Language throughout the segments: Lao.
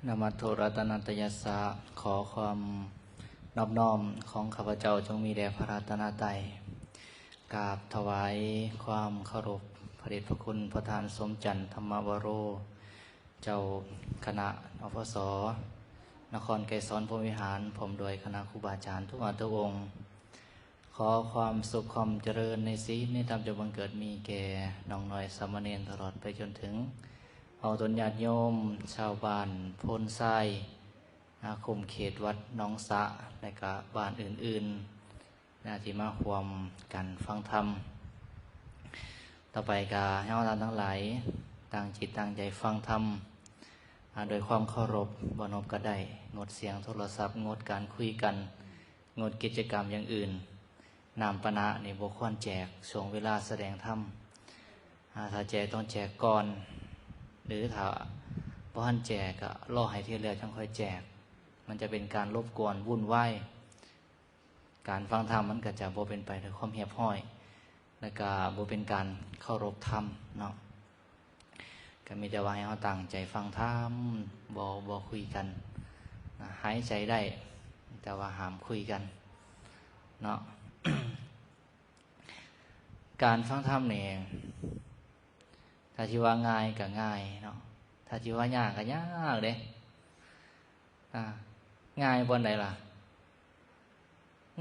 ນະມັດຖຸລັດຕະນະຕະຍັດສະ ຂໍຄວາມນອບນ້ອມຂອງຂ້າພະເຈົ້າຈົ່ງມີແດ່ພະລັດຕະນະໄຕ. ກາບຖວາຍຄວາມເຄົາລົບພະເດດພະຄຸນພະທ່ານ ສົມຈັນ ທຳມະວະໂຣ ເຈົ້າຄະນະ ອພສ ນະຄອນໄກສອນພົມວິຫານ ພ້ອມດ້ວຍຄະນະຄູບາອາຈານທຸກອານທຸກອົງ. ຂໍຄວາມສຸກຄວາມຈະເລີນໃນສິນໃນທຳຈົ່ງບັງເກີດມີແກ່ນ້ອງນ້ອຍສາມະເນນ ຕະຫຼອດໄປຈົນເຖິງເຮົາຕົນຍາດໂຍມຊາວບ້ານໂພນຊາຍ ອາ ຄຸ້ມເຂດວັດໜອງສະ ແລະກະບ້ານອື່ນໆນະ ທີ່ມາຮ່ວມກັນຟັງທຳ. ຕໍ່ໄປກະໃຫ້ເຮົາທ່ານທັງຫຼາຍຕັ້ງຈິດຕັ້ງໃຈຟັງທຳ ອາ ດ້ວຍຄວາມເຄົາລົບ ບໍ່ນົບກະໄດ້ ງົດສຽງໂທລະສັບ ງົດການຄຸຍກັນ ງົດກິດຈະກຳຢ່າງອື່ນ. ນ້ຳປານະນີ້ບໍ່ຄວນແຈກຊ່ວງເວລາສະແດງທຳ. ອາ ຖ້າແຈກຕ້ອງແຈກກ່ອນ ຫຼືຖ້າບໍ່ທັນແຈກກະລໍໃຫ້ເທື່ອແລ້ວຈັ່ງຄ່ອຍແຈກ. ມັນຈະເປັນການລົບກວນວຸ່ນວາຍ. ການຟັງທຳມັນກະຈະບໍ່ເປັນໄປດ້ວຍຄວາມຮຽບຮ້ອຍ ແລະກະບໍ່ເປັນການເຄົາລົບທຳເນາະ. ກໍມີແຕ່ວ່າໃຫ້ເຮົາຕັ້ງໃຈຟັງທຳ ບໍ່ ບໍ່ຄຸຍກັນນະ. ຫາຍໃຈໄດ້ ແຕ່ວ່າຫ້າມຄຸຍກັນເນາະ. ການຟັງທຳນີ້ ຖ້າຊິວ່າງ່າຍກໍງ່າຍເນາະ, ຖ້າຊິວ່າຍາກກໍຍາກເດ້. ອາ ງ່າຍບ່ອນໃດລະ?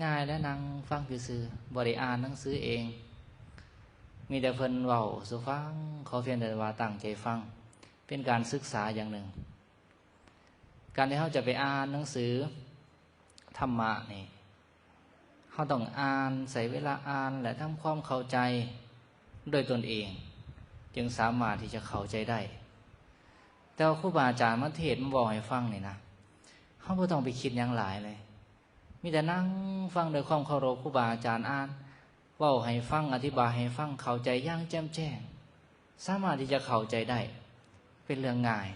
ງ່າຍແລ້ວ ນັ່ງຟັງຊື່ໆ ບໍ່ໄດ້ອ່ານໜັງສືເອງ, ມີແຕ່ເພິ່ນເວົ້າສູ່ຟັງ, ຂໍພຽງແຕ່ວ່າຕັ້ງໃຈຟັງ ເປັນການສຶກສາຢ່າງໜຶ່ງ. ການທີ່ເຮົາຈະໄປອ່ານໜັງສືທຳມະນີ້ ເຮົາຕ້ອງອ່ານ, ໃຊ້ເວລາອ່ານ ແລະ ທຳຄວາມເຂົ້າໃຈດ້ວຍຕົນເອງ ຈຶ່ງສາມາດທີ່ຈະເຂົ້າໃຈໄດ້. ແຕ່ວ່າຄູບາອາຈານມາເທດມາເວົ້າໃຫ້ຟັງນີ້ນະ, ເຮົາບໍ່ຕ້ອງໄປຄິດຫຍັງຫຼາຍເລີຍ, ມີແຕ່ນັ່ງຟັງດ້ວຍຄວາມເຄົາລົບ. ຄູບາອາຈານອ່ານ ເວົ້າໃຫ້ຟັງ, ອະທິບາຍໃຫ້ຟັງ, ເຂົ້າໃຈຢ່າງແຈ່ມແຈ້ງ, ສາມາດທີ່ຈະເຂົ້າໃຈໄດ້ ເປັນເລື່ອງງ່າຍ.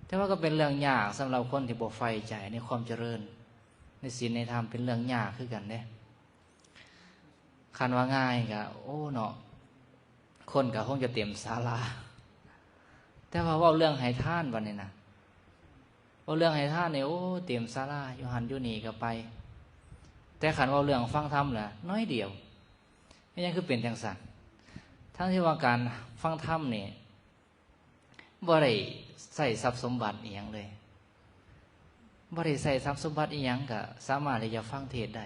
ແຕ່ວ່າກໍເປັນເລື່ອງຍາກສຳລັບຄົນທີ່ບໍ່ໃຝ່ໃຈໃນຄວາມຈະເລີນໃນສິນໃນທຳ, ເປັນເລື່ອງຍາກຄືກັນເດ້. ຄັນວ່າງ່າຍກໍ ໂອ້ເນາະ, ຄົນກໍຄົງຈະເຕັມສາລາ. ແຕ່ວ່າເວົ້າເລື່ອງໃຫ້ທານບັດນີ້ນະ, ເວົ້າເລື່ອງໃຫ້ທານນີ້ ໂອ້ ເຕັມສາລາ, ຢູ່ຫັ້ນຢູ່ນີ້ກໍໄປ. ແຕ່ຄັນເວົ້າເລື່ອງຟັງທຳລະ ໜ້ອຍດຽວ. ເປັນຫຍັງຄືເປັນຈັ່ງຊັ້ນ? ທັງທີ່ວ່າການຟັງທຳນີ້ ບໍ່ໄດ້ໃຊ້ຊັບສົມບັດອີ່ຫຍັງເລີຍ, ບໍ່ໄດ້ໃຊ້ຊັບສົມບັດອີ່ຫຍັງ ກໍສາມາດທີ່ຈະຟັງເທດໄດ້.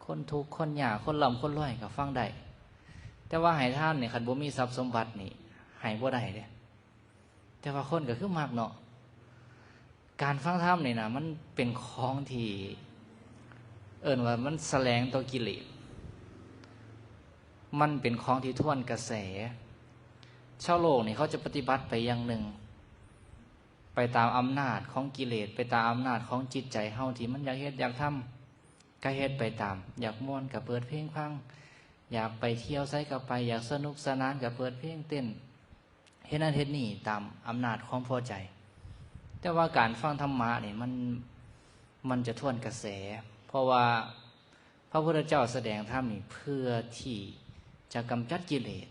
ຄົນທຸກຄົນຍາກ, ຄົນລ່ຳຄົນລວຍກໍຟັງໄດ້. ແຕ່ວ່າໃຫ້ທານນີ້ ຄັນບໍ່ມີຊັບສົມບັດນີ້ ໃຫ້ບໍ່ໄດ້ເດ້. ແຕ່ວ່າຄົນກໍຄືມັກເນາະ. ການຟັງທຳນີ້ນະ ມັນເປັນຂອງທີ່ເອີ້ນວ່າມັນສະແຫຼງຕໍ່ກິເລດ, ມັນເປັນຂອງທີ່ທວນກະແສ. ຊາວໂລກນີ້ເຂົາຈະປະຕິບັດໄປຢ່າງໜຶ່ງ, ໄປຕາມອຳນາດຂອງກິເລດ, ໄປຕາມອຳນາດຂອງຈິດໃຈເຮົາທີ່ມັນຢາກເຮັດຢາກທຳ, ກໍເຮັດໄປຕາມ, ຢາກມ່ວນກໍເປີດເພງຟັງ, ຢາກໄປທ່ຽວໃສກໍໄປ, ຢາກສະໜຸກສະໜານກໍເປີດເພງເຕັ້ນ, ເຮັດນັ້ນເຮັດນີ້ຕາມອຳນາດຄວາມພໍໃຈ. ແຕ່ວ່າການຟັງທຳມະນີ້ ມັນ ມັນຈະທວນກະແສ, ເພາະວ່າພະພຸດທະເຈົ້າສະແດງທຳນີ້ເພື່ອທີ່ຈະກຳຈັດກິເລດ,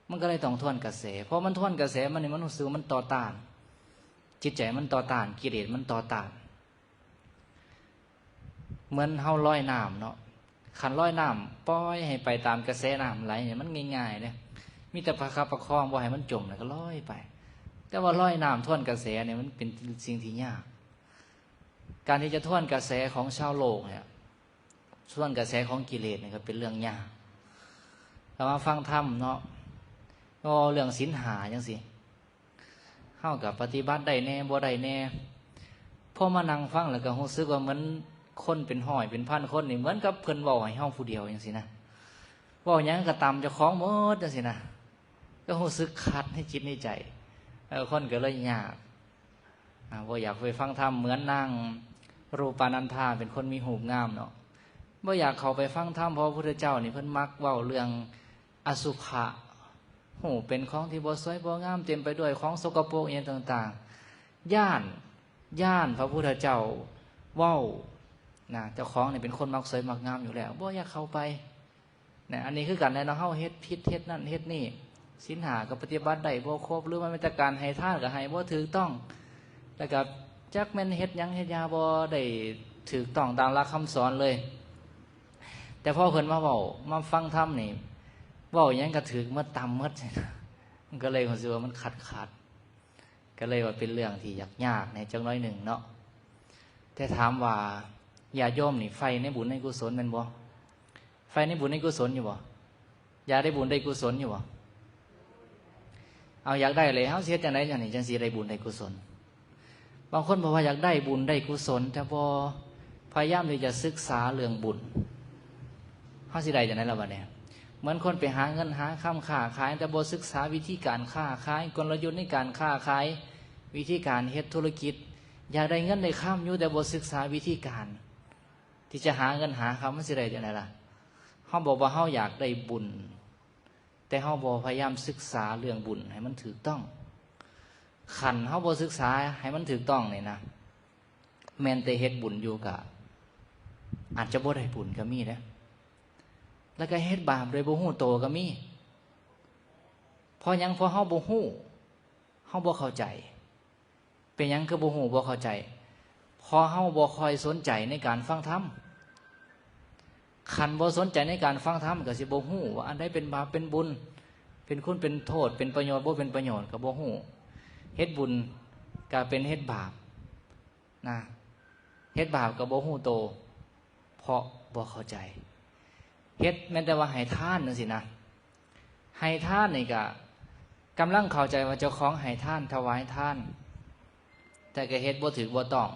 ມັນກໍເລີຍຕ້ອງທວນກະແສ. ເພາະມັນທວນກະແສ ມັນນີ້ ມັນຮູ້ສຶກວ່າມັນຕໍ່ຕ້ານ, ຈິດໃຈມັນຕໍ່ຕ້ານ, ກິເລດມັນຕໍ່ຕ້ານ. ເໝືອນເຮົາລອຍນ້ຳເນາະ, ຄັນລອຍນ້ຳປ່ອຍໃຫ້ໄປຕາມກະແສນ້ຳໄຫຼນີ້ ມັນງ່າຍໆເດ້, ມີແຕ່ປະຄັບປະຄອງບໍ່ໃຫ້ມັນຈົມ ແລ້ວກໍລອຍໄປ. ແຕ່ວ່າລອຍນ້ຳທວນກະແສນີ້ ມັນເປັນສິ່ງທີ່ຍາກ. ການທີ່ຈະທວນກະແສຂອງຊາວໂລກນີ້ ທວນກະແສຂອງກິເລດນີ້ ກໍເປັນເລື່ອງຍາກ. ຖ້າມາຟັງທຳເນາະ, ເວົ້າເລື່ອງສິນຫ້າຈັ່ງຊີ້ ເຮົາກໍປະຕິບັດໄດ້ແດ່ ບໍ່ໄດ້ແດ່. ພໍມານັ່ງຟັງແລ້ວກໍຮູ້ສຶກວ່າເໝືອນຄົນເປັນຮ້ອຍເປັນພັນຄົນນີ້ ເໝືອນກັບເພິ່ນເວົ້າໃຫ້ເຮົາຜູ້ດຽວຈັ່ງຊີ້ນະ, ເວົ້າຫຍັງກໍຕາມເຈົ້າຂອງໝົດຈັ່ງຊີ້ນະ, ກໍຮູ້ສຶກຂັດໃນຈິດໃນໃຈ. ເອີ ຄົນກໍເລີຍຍາກ ອາ ບໍ່ຢາກໄປຟັງທຳ. ເໝືອນນາງຮູປານັນທາ ເປັນຄົນມີຮູບງາມເນາະ, ບໍ່ຢາກເຂົ້າໄປຟັງທຳ ເພາະວ່າພະພຸດທະເຈົ້ານີ້ເພິ່ນມັກເວົ້າເລື່ອງ ອະສຸພະ, ຮູບເປັນຂອງທີ່ບໍ່ສວຍບໍ່ງາມ, ເຕັມໄປດ້ວຍຂອງສົກກະປົກອີ່ຫຍັງຕ່າງໆ. ຢ້ານ, ຢ້ານພະພຸດທະເຈົ້າເວົ້ານະ, ເຈົ້າຂອງນີ້ເປັນຄົນມັກສວຍມັກງາມຢູ່ແລ້ວ, ບໍ່ຢາກເຂົ້າໄປນະ. ອັນນີ້ຄືກັນແຫຼະເນາະ, ເຮົາເຮັດຜິດ, ເຮັດນັ້ນເຮັດນີ້, ສິນຫ້າກໍປະຕິບັດໄດ້ບໍ່ຄົບ ຫຼືວ່າແມ່ນແຕ່ການໃຫ້ທານກໍໃຫ້ບໍ່ຖືກຕ້ອງ ແລ້ວກໍຈັກແມ່ນເຮັດຫຍັງເຮັດຫຍັງບໍ່ໄດ້ຖືກຕ້ອງຕາມຫຼັກຄຳສອນເລີຍ. ແຕ່ພໍເພິ່ນມາເວົ້າ ມາຟັງທຳນີ້ ເວົ້າຫຍັງກໍຖືກໝົດ ຕຳໝົດ ມັນກໍເລີຍຮູ້ສຶກວ່າມັນຂັດໆ ກໍເລີຍວ່າເປັນເລື່ອງທີ່ຍາກໆແດ່ຈັກໜ້ອຍໜຶ່ງເນາະ. ແຕ່ຖາມວ່າຍາດໂຍມນີ້ໃຝ່ໃນບຸນໃນກຸສົນແມ່ນບໍ່? ໃຝ່ໃນບຸນໃນກຸສົນຢູ່ບໍ່? ຢາກໄດ້ບຸນໄດ້ກຸສົນຢູ່ບໍ່? ເອົາ ຢາກໄດ້ເລີຍ ເຮົາຊິເຮັດຈັ່ງໃດຈັ່ງນີ້ ຈັ່ງຊິໄດ້ບຸນໄດ້ກຸສົນ? ບາງຄົນບອກວ່າຢາກໄດ້ບຸນໄດ້ກຸສົນ ແຕ່ບໍ່ພະຍາຍາມທີ່ຈະສຶກສາເລື່ອງບຸນ ເຮົາຊິໄດ້ຈັ່ງໃດລະບັດນີ້? ເໝືອນຄົນໄປຫາເງິນຫາຄຳຄ້າຂາຍ ແຕ່ບໍ່ສຶກສາວິທີການຄ້າຂາຍ ກົນລະຍຸດໃນການຄ້າຂາຍ ວິທີການເຮັດທຸລະກິດ. ຢາກໄດ້ເງິນໄດ້ຄຳຢູ່ ແຕ່ບໍ່ສຶກສາວິທີການທີ່ຈະຫາເງິນຫາຄຳ ມັນຊິໄດ້ຈັ່ງໃດລະ? ເຮົາບອກວ່າເຮົາຢາກໄດ້ບຸນ ແຕ່ເຮົາບໍ່ພະຍາຍາມສຶກສາເລື່ອງບຸນໃຫ້ມັນຖືກຕ້ອງ. ຄັນເຮົາບໍ່ສຶກສາໃຫ້ມັນຖືກຕ້ອງນີ້ນະ ແມ່ນແຕ່ເຮັດບຸນຢູ່ກະອາດຈະບໍ່ໄດ້ບຸນກໍມີເດ້. ແລ້ວກໍເຮັດບາບໂດຍບໍ່ຮູ້ໂຕກໍມີ. ເພາະຫຍັງ? ເພາະເຮົາບໍ່ຮູ້, ເຮົາບໍ່ເຂົ້າໃຈ. ເປັນຫຍັງຄືບໍ່ຮູ້ ບໍ່ເຂົ້າໃຈ? ເພາະເຮົາບໍ່ຄ່ອຍສົນໃຈໃນການຟັງທຳ. ຄັນບໍ່ສົນໃຈໃນການຟັງທຳ ກໍຊິບໍ່ຮູ້ວ່າອັນໃດເປັນບາບເປັນບຸນ, ເປັນຄຸນເປັນໂທດ, ເປັນປະໂຫຍດ ບໍ່ເປັນປະໂຫຍດ ກໍບໍ່ຮູ້. ເຮັດບຸນກໍເປັນເຮັດບາບນະ, ເຮັດບາບກໍບໍ່ຮູ້ໂຕ ເພາະບໍ່ເຂົ້າໃຈ. ເຮັດແມ່ນແຕ່ວ່າໃຫ້ທານຈັ່ງຊີ້ນະ, ໃຫ້ທານນີ້ກະກຳລັງເຂົ້າໃຈວ່າເຈົ້າຂອງໃຫ້ທານ ຖວາຍທານ ແຕ່ກະເຮັດບໍ່ຖືກບໍ່ຕ້ອງ,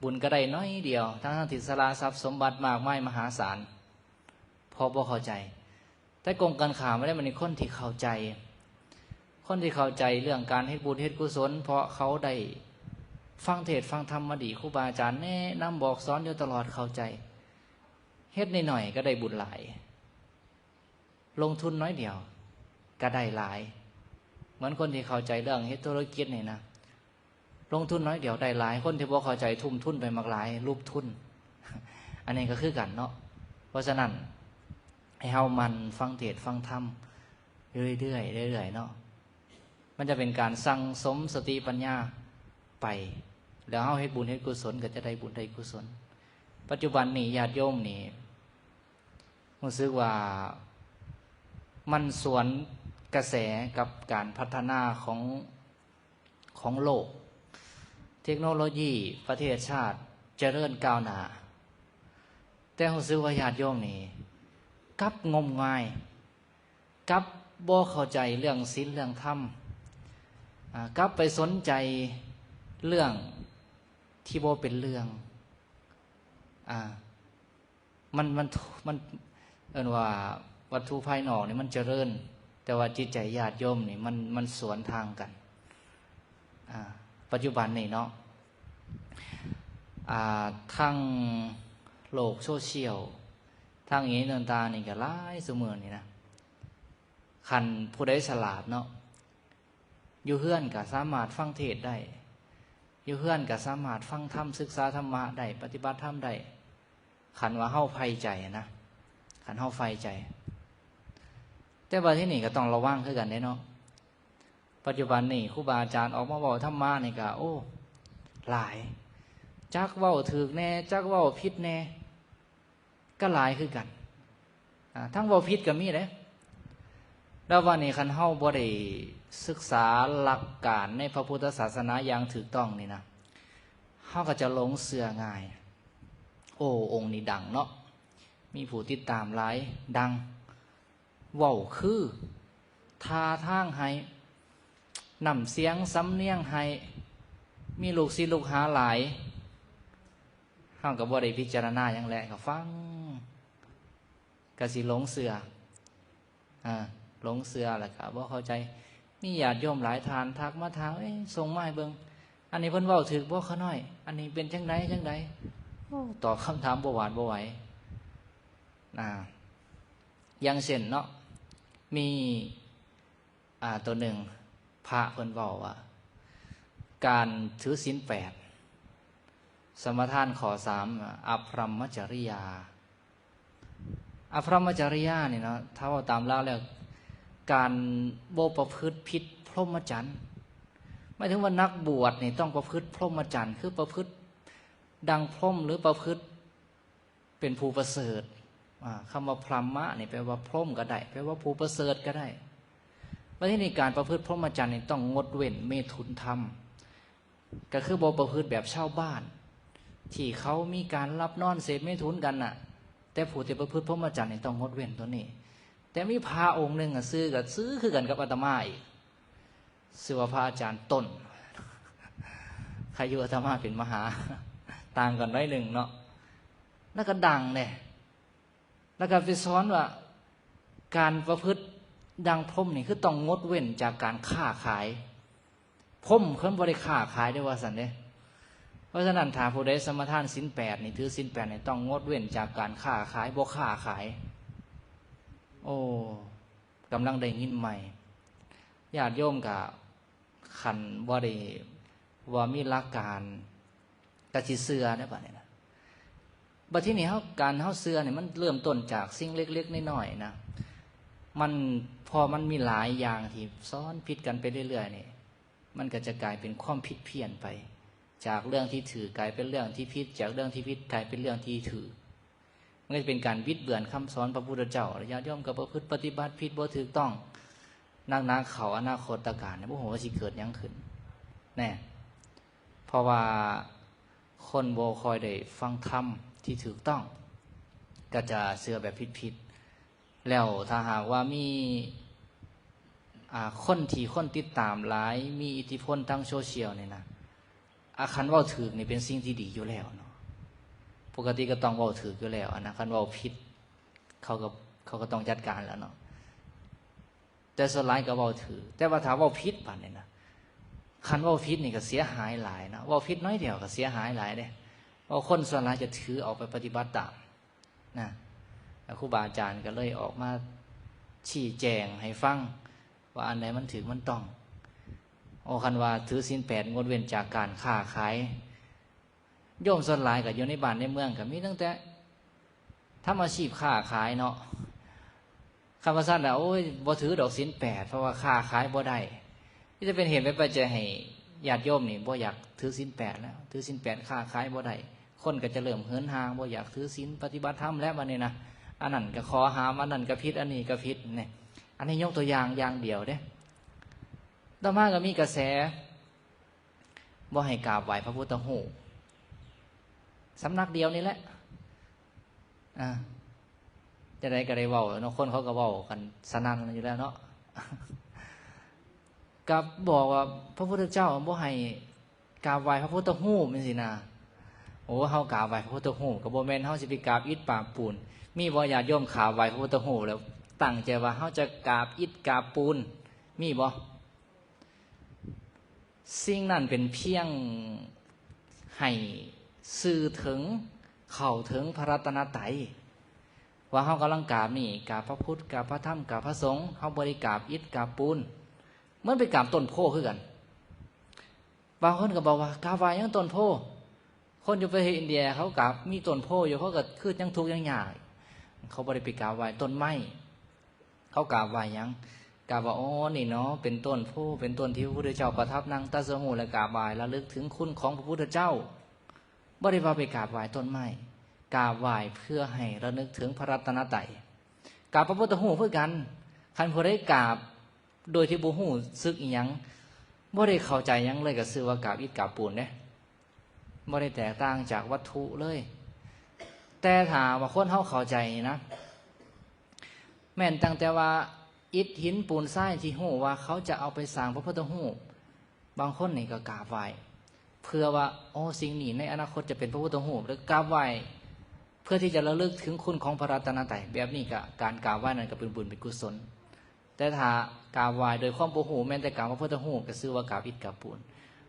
ບຸນກະໄດ້ໜ້ອຍດຽວ ທັງໆທີ່ສະຫຼະຊັບສົມບັດມາກມາຍມະຫາສານ ເພາະບໍ່ເຂົ້າໃຈ. ແຕ່ກົງກັນຂ້າມໄດ້ ມັນມີຄົນທີ່ເຂົ້າໃຈ, ຄົນທີ່ເຂົ້າໃຈເລື່ອງການເຮັດບຸນເຮັດກຸສົນ ເພາະເຂົາໄດ້ຟັງເທດຟັງທຳມາດີ, ຄູບາອາຈານແນະນຳບອກສອນຢູ່ຕະຫຼອດ ເຂົ້າໃຈ, ເຮັດໜ້ອຍໆກໍໄດ້ບຸນຫຼາຍ, ລົງທຶນໜ້ອຍດຽວກໍໄດ້ຫຼາຍ. ເໝືອນຄົນທີ່ເຂົ້າໃຈເລື່ອງເຮັດທຸລະກິດນີ້ນະ, ລົງທຶນໜ້ອຍດຽວໄດ້ຫຼາຍ, ຄົນທີ່ບໍ່ເຂົ້າໃຈທຸ່ມທຶນໄປບັກຫຼາຍ ຫຼຸບທຶນ. ອັນນີ້ກໍຄືກັນເນາະ. ເພາະສະນັ້ນ ໃຫ້ເຮົາໝັ່ນຟັງເທດຟັງທຳຢູ່ເລື້ອຍໆ ເລື້ອຍໆເນາະ, ມັນຈະເປັນການສັ່ງສົມສະຕິປັນຍາໄປ, ແລ້ວເຮົາເຮັດບຸນເຮັດກຸສົນກໍຈະໄດ້ບຸນໄດ້ກຸສົນ. ປັດຈຸບັນນີ້ຍາດໂຍມນີ້ ຮູ້ສຶກວ່າມັນສວນກະແສກັບການພັດທະນາຂອງ ຂອງໂລກ, ເທັກໂນໂລຢີ ປະເທດຊາດຈະເລີນກ້າວໜ້າ, ແຕ່ຮູ້ສຶກວ່າຍາດໂຍມນີ້ກັບງົມງາຍ, ກັບບໍ່ເຂົ້າໃຈເລື່ອງສິນເລື່ອງທຳ, ອາ, ກັບໄປສົນໃຈເລື່ອງທີ່ບໍ່ເປັນເລື່ອງ, ອາ. ມັນ ມັນ ມັນເອີ້ນວ່າວັດຖຸພາຍນອກນີ້ມັນຈະເລີນ, ແຕ່ວ່າຈິດໃຈຍາດໂຍມນີ້ມັນ ມັນສວນທາງກັນ. ອາ, ປັດຈຸບັນນີ້ເນາະ, ອາ, ທັງໂລກໂຊຊຽວ, ທັງອີ່ຫຍັງຕ່າງໆນີ້ກໍຫຼາຍຊຸມື້ນີ້ນະ. ຄັນຜູ້ໃດສະຫຼາດເນາະ, ຢູ່ເຮືອນກໍສາມາດຟັງເທດໄດ້, ຢູ່ເຮືອນກໍສາມາດຟັງທຳ, ສຶກສາທຳມະໄດ້, ປະຕິບັດທຳໄດ້, ຄັນວ່າເຮົາໃຝ່ໃຈນະ, ຄັນເຮົາໃຝ່ໃຈ. ແຕ່ວ່າທີ່ນີ້ກໍຕ້ອງລະວັງຄືກັນເດ້ເນາະ. ປັດຈຸບັນນີ້ຄູບາອາຈານອອກມາເວົ້າທຳມະນີ້ກໍ ໂອ້ ຫຼາຍ, ຈັກເວົ້າຖືກແດ່, ຈັກເວົ້າຜິດແດ່. ກໍຫຼາຍຄືກັນ, ອາ, ທັງເວົ້າຜິດກໍມີເດ້. ແລ້ວບາດນີ້ຄັນເຮົາບໍ່ໄດ້ສຶກສາຫຼັກການໃນພະພຸດທະສາສະໜາຢ່າງຖືກຕ້ອງນີ້ນະ, ເຮົາກໍຈະຫຼົງເຊື່ອງ່າຍ. ໂອ້ ອົງນີ້ດັງເນາະ, ມີຜູ້ຕິດຕາມຫຼາຍ, ດັງ, ເວົ້າຄື, ທ່າທາງໃຫ້, ນ້ຳສຽງສຳນຽງໃຫ້, ມີລູກສິດລູກຫາຫຼາຍ. ເຮົາກໍບໍ່ໄດ້ພິຈາລະນາຫຍັງແຫຼະ, ກໍຟັງ, ກໍຊິຫຼົງເຊື່ອ, ອາ, ຫຼົງເຊື່ອແລ້ວກໍບໍ່ເຂົ້າໃຈ. ມີຍາດໂຍມຫຼາຍທ່ານທັກມາຖາມ, ເອີຍ, ສົ່ງມາໃຫ້ເບິ່ງ, ອັນນີ້ເພິ່ນເວົ້າຖືກບໍ່ຂະນ້ອຍ? ອັນນີ້ເປັນຈັ່ງໃດຈັ່ງໃດ? ໂອ້, ຕອບຄຳຖາມບໍ່ຫວາດບໍ່ໄຫວນະ. ຢ່າງເຊັ່ນເນາະ, ມີ ອາ ໂຕໜຶ່ງ ພະເພິ່ນເວົ້າວ່າ ການຖືສິນແປດ ສະມາທານຂໍ້ສາມ ອະພຣຳມະຈະລິຍາ. ອະພຣຳມະຈະລິຍານີ້ເນາະ ຖ້າເວົ້າຕາມລາວແລ້ວ ການບໍ່ປະພຶດຜິດພົມມະຈັນ ໝາຍເຖິງວ່ານັກບວດນີ້ຕ້ອງປະພຶດພົມມະຈັນ ຄືປະພຶດດັ່ງພົມ ຫຼື ປະພຶດເປັນຜູ້ປະເສີດ. ອາ ຄຳວ່າພຣະມະນີ້ແປວ່າພົມກໍໄດ້ ແປວ່າຜູ້ປະເສີດກໍໄດ້. ບັດທີນີ້ການປະພຶດພົມມະຈັນນີ້ຕ້ອງງົດເວັ້ນເມຖຸນທຳ ກໍຄືບໍ່ປະພຶດແບບຊາວບ້ານ ທີ່ເຂົາມີການຫຼັບນອນເສບເມຖຸນກັນນະ ແຕ່ຜູ້ທີ່ປະພຶດພົມມະຈັນນີ້ຕ້ອງງົດເວັ້ນຕົວນີ້. ແຕ່ມີພະອົງໜຶ່ງ ອາ ຊື່ກໍຊື່ຄືກັນກັບອາດຕະມາອີກ ຊື່ວ່າພະອາຈານຕົ້ນ ໃຄຢູ່ອາດຕະມາເປັນມະຫາ ຕ່າງກັນໜ້ອຍໜຶ່ງເນາະ ແລ້ວກໍດັງເດ້. ແລ້ວກໍໄປສອນວ່າ ການປະພຶດດັ່ງພົມນີ້ ຄືຕ້ອງງົດເວັ້ນຈາກການຄ້າຂາຍ. ພົມເພິ່ນບໍ່ໄດ້ຄ້າຂາຍເດ້ ວ່າຊັ້ນເດ້. ເພາະສະນັ້ນ ຖ້າຜູ້ໃດສະມາທານສິນແປດນີ້ ຖືສິນແປດນີ້ ຕ້ອງງົດເວັ້ນຈາກການຄ້າຂາຍ ບໍ່ຄ້າຂາຍ. ໂອ້ ກຳລັງໄດ້ຍິນໃໝ່ ຍາດໂຍມກະ ຄັນບໍ່ໄດ້ວ່າມີຫຼັກການ ກໍຊິເຊື່ອໄດ້ບາດນີ້ນະ. ບັດທີນີ້ເຮົາ ການເຮົາເຊື່ອນີ້ ມັນເລີ່ມຕົ້ນຈາກສິ່ງເລັກໆນ້ອຍໆນະ. ມັນ ພໍມັນມີຫຼາຍຢ່າງທີ່ສອນຜິດກັນໄປເລື້ອຍໆນີ້ ມັນກໍຈະກາຍເປັນຄວາມຜິດພຽນໄປ. ຈາກເລື່ອງທີ່ຖືກກາຍເປັນເລື່ອງທີ່ຜິດ, ຈາກເລື່ອງທີ່ຜິດກາຍເປັນເລື່ອງທີ່ຖືກ. ມັນກໍຈະເປັນການບິດເບືອນຄຳສອນພະພຸດທະເຈົ້າ. ແລະ ຍາດໂຍມກໍປະພຶດປະຕິບັດຜິດບໍ່ຖືກຕ້ອງ ໜັກໆເຂົ້າ ອະນາຄົດຕະການນີ້ ບໍ່ຮູ້ວ່າຊິເກີດຫຍັງຂຶ້ນແນ່. ເພາະວ່າຄົນບໍ່ຄ່ອຍໄດ້ຟັງທຳທີ່ຖືກຕ້ອງ ກໍຈະເຊື່ອແບບຜິດໆ. ແລ້ວຖ້າຫາກວ່າມີ ອ່າ ຄົນທີ່ຄົນຕິດຕາມຫຼາຍ ມີອິດທິພົນທາງໂຊຊຽວນີ້ນະ ອາ ຄັນເວົ້າຖືກນີ້ເປັນສິ່ງທີ່ດີຢູ່ແລ້ວເນາະ. ປົກກະຕິກໍຕ້ອງເວົ້າຖືກຢູ່ແລ້ວ ອັນນັ້ນ ຄັນເວົ້າຜິດ ເຂົາກໍ ເຂົາກໍຕ້ອງຈັດການແລ້ວເນາະ. ແຕ່ສ່ວນຫຼາຍກໍເວົ້າຖືກ. ແຕ່ວ່າຖ້າເວົ້າຜິດບາດນີ້ນະ ຄັນເວົ້າຜິດນີ້ກໍເສຍຫາຍຫຼາຍເນາະ. ເວົ້າຜິດໜ້ອຍດຽວກໍເສຍຫາຍຫຼາຍເດ້. ເພາະຄົນສ່ວນຫຼາຍຈະຖືເອົາໄປປະຕິບັດຕາມນະ. ແລ້ວຄູບາອາຈານກໍເລີຍອອກມາຊີ້ແຈງໃຫ້ຟັງວ່າອັນໃດມັນຖືກມັນຕ້ອງ. ໂອ້ ຄັນວ່າຖືສິນແປດ ງົດເວັ້ນຈາກການຄ້າຂາຍ. ໂຍມສ່ວນຫຼາຍກໍຢູ່ໃນບ້ານໃນເມືອງ ກໍມີຕັ້ງແຕ່ທຳອາຊີບຄ້າຂາຍເນາະ. ຄັນວ່າຊັ້ນລະ ໂອ້ຍ ບໍ່ຖືດອກສິນແປດ ເພາະວ່າຄ້າຂາຍບໍ່ໄດ້. ມີແຕ່ເປັນເຫດເປັນປັດໄຈໃຫ້ຍາດໂຍມນີ້ບໍ່ຢາກຖືສິນແປດແລ້ວ. ຖືສິນແປດ ຄ້າຂາຍບໍ່ໄດ້ ຄົນກໍຈະເລີ່ມເຫີນຫ່າງ ບໍ່ຢາກຖືສິນປະຕິບັດທຳແລ້ວບາດນີ້ນະ. ອັນນັ້ນກໍຂໍ້ຫ້າມ ອັນນັ້ນກໍຜິດ ອັນນີ້ກໍຜິດນີ້. ອັນນີ້ຍົກຕົວຢ່າງຢ່າງດຽວເດ້. ຕໍ່ມາກໍມີກະແສ ບໍ່ໃຫ້ກາບໄຫວ້ພະພຸດທະຮູບ ສຳນັກດຽວນີ້ແຫຼະ. ອ່າ ຈະໄດ້ກໍໄດ້ເວົ້າແລ້ວເນາະ ຄົນເຂົາກໍເວົ້າກັນສະນັ່ນຢູ່ແລ້ວເນາະ. ກໍບອກວ່າພະພຸດທະເຈົ້າບໍ່ໃຫ້ກາບໄຫວ້ພະພຸດທະຮູບຈັ່ງຊີ້ນະ. ໂອ້ ເຮົາກາບໄຫວ້ພະພຸດທະຮູບ ກໍບໍ່ແມ່ນເຮົາຊິໄປກາບອິດປາບປູນ. ມີບໍ່ຍາດໂຍມກາບໄຫວ້ພະພຸດທະຮູບແລ້ວຕັ້ງໃຈວ່າເຮົາຈະກາບອິດກາບປູນ? ມີບໍ່? ສິ່ງນັ້ນເປັນພຽງໃຫ້ສື່ເຖິງ ເຂົ້າເຖິງພະລັດຕະນະໄຕ ວ່າເຮົາກຳລັງກາບນີ້ ກາບພະພຸດ ກາບພະທຳ ກາບພະສົງ ເຮົາບໍ່ໄດ້ກາບອິດກາບປູນ. ເໝືອນໄປກາບຕົ້ນໂພຄືກັນ. ບາງຄົນກໍບອກວ່າ ກາບໄຫວ້ຫຍັງຕົ້ນໂພ? ຄົນຢູ່ປະເທດອິນເດຍເຂົາກາບ ມີຕົ້ນໂພຢູ່ ເຂົາກໍຄືຍັງທຸກຍັງຍາກ. ເຂົາບໍ່ໄດ້ໄປກາບໄຫວ້ຕົ້ນໄມ້. ເຂົາກາບໄຫວ້ຫຍັງ? ກາບວ່າ ອໍ ນີ້ເນາະ ເປັນຕົ້ນໂພ ເປັນຕົ້ນທີ່ພະພຸດທະເຈົ້າປະທັບນັ່ງຕັດສະຮູ້ ແລະ ກາບໄຫວ້ລະລຶກເຖິງຄຸນຂອງພະພຸດທະເຈົ້າ. ບໍ່ໄດ້ວ່າໄປກາບໄຫວ້ຕົ້ນໄມ້ ກາບໄຫວ້ເພື່ອໃຫ້ລະນຶກເຖິງພະລັດຕະນະໄຕ. ກາບພະພຸດທະຮູບຄືກັນ ຄັນຜູ້ໃດກາບໂດຍທີ່ບໍ່ຮູ້ສຶກອີ່ຫຍັງ ບໍ່ໄດ້ເຂົ້າໃຈຫຍັງເລີຍ ກໍຊື່ວ່າກາບອິດກາບປູນເດ້. ບໍ່ໄດ້ແຕກຕ່າງຈາກວັດຖຸເລີຍ. ແຕ່ຖ້າວ່າຄົນເຮົາເຂົ້າໃຈນີ້ນະ ແມ່ນຕັ້ງແຕ່ວ່າອິດຫີນປູນຊາຍທີ່ຮູ້ວ່າເຂົາຈະເອົາໄປສ້າງພະພຸດທະຮູບ. ບາງຄົນນີ້ກໍກາບໄຫວ້ເພື່ອວ່າ ໂອ້ ສິ່ງນີ້ໃນອະນາຄົດຈະເປັນພະພຸດທະຮູບ ຫຼືກາບໄຫວ້ເພື່ອທີ່ຈະລະລຶກເຖິງຄຸນຂອງພະລັດຕະນະໄຕ. ແບບນີ້ກໍ ການກາບໄຫວ້ນັ້ນກໍເປັນບຸນເປັນກຸສົນ. ແຕ່ຖ້າກາບໄຫວ້ໂດຍຄວາມບໍ່ຮູ້ ແມ່ນແຕ່ກາບພະພຸດທະຮູບ ກໍຊື່ວ່າກາບອິດກາບປູນ.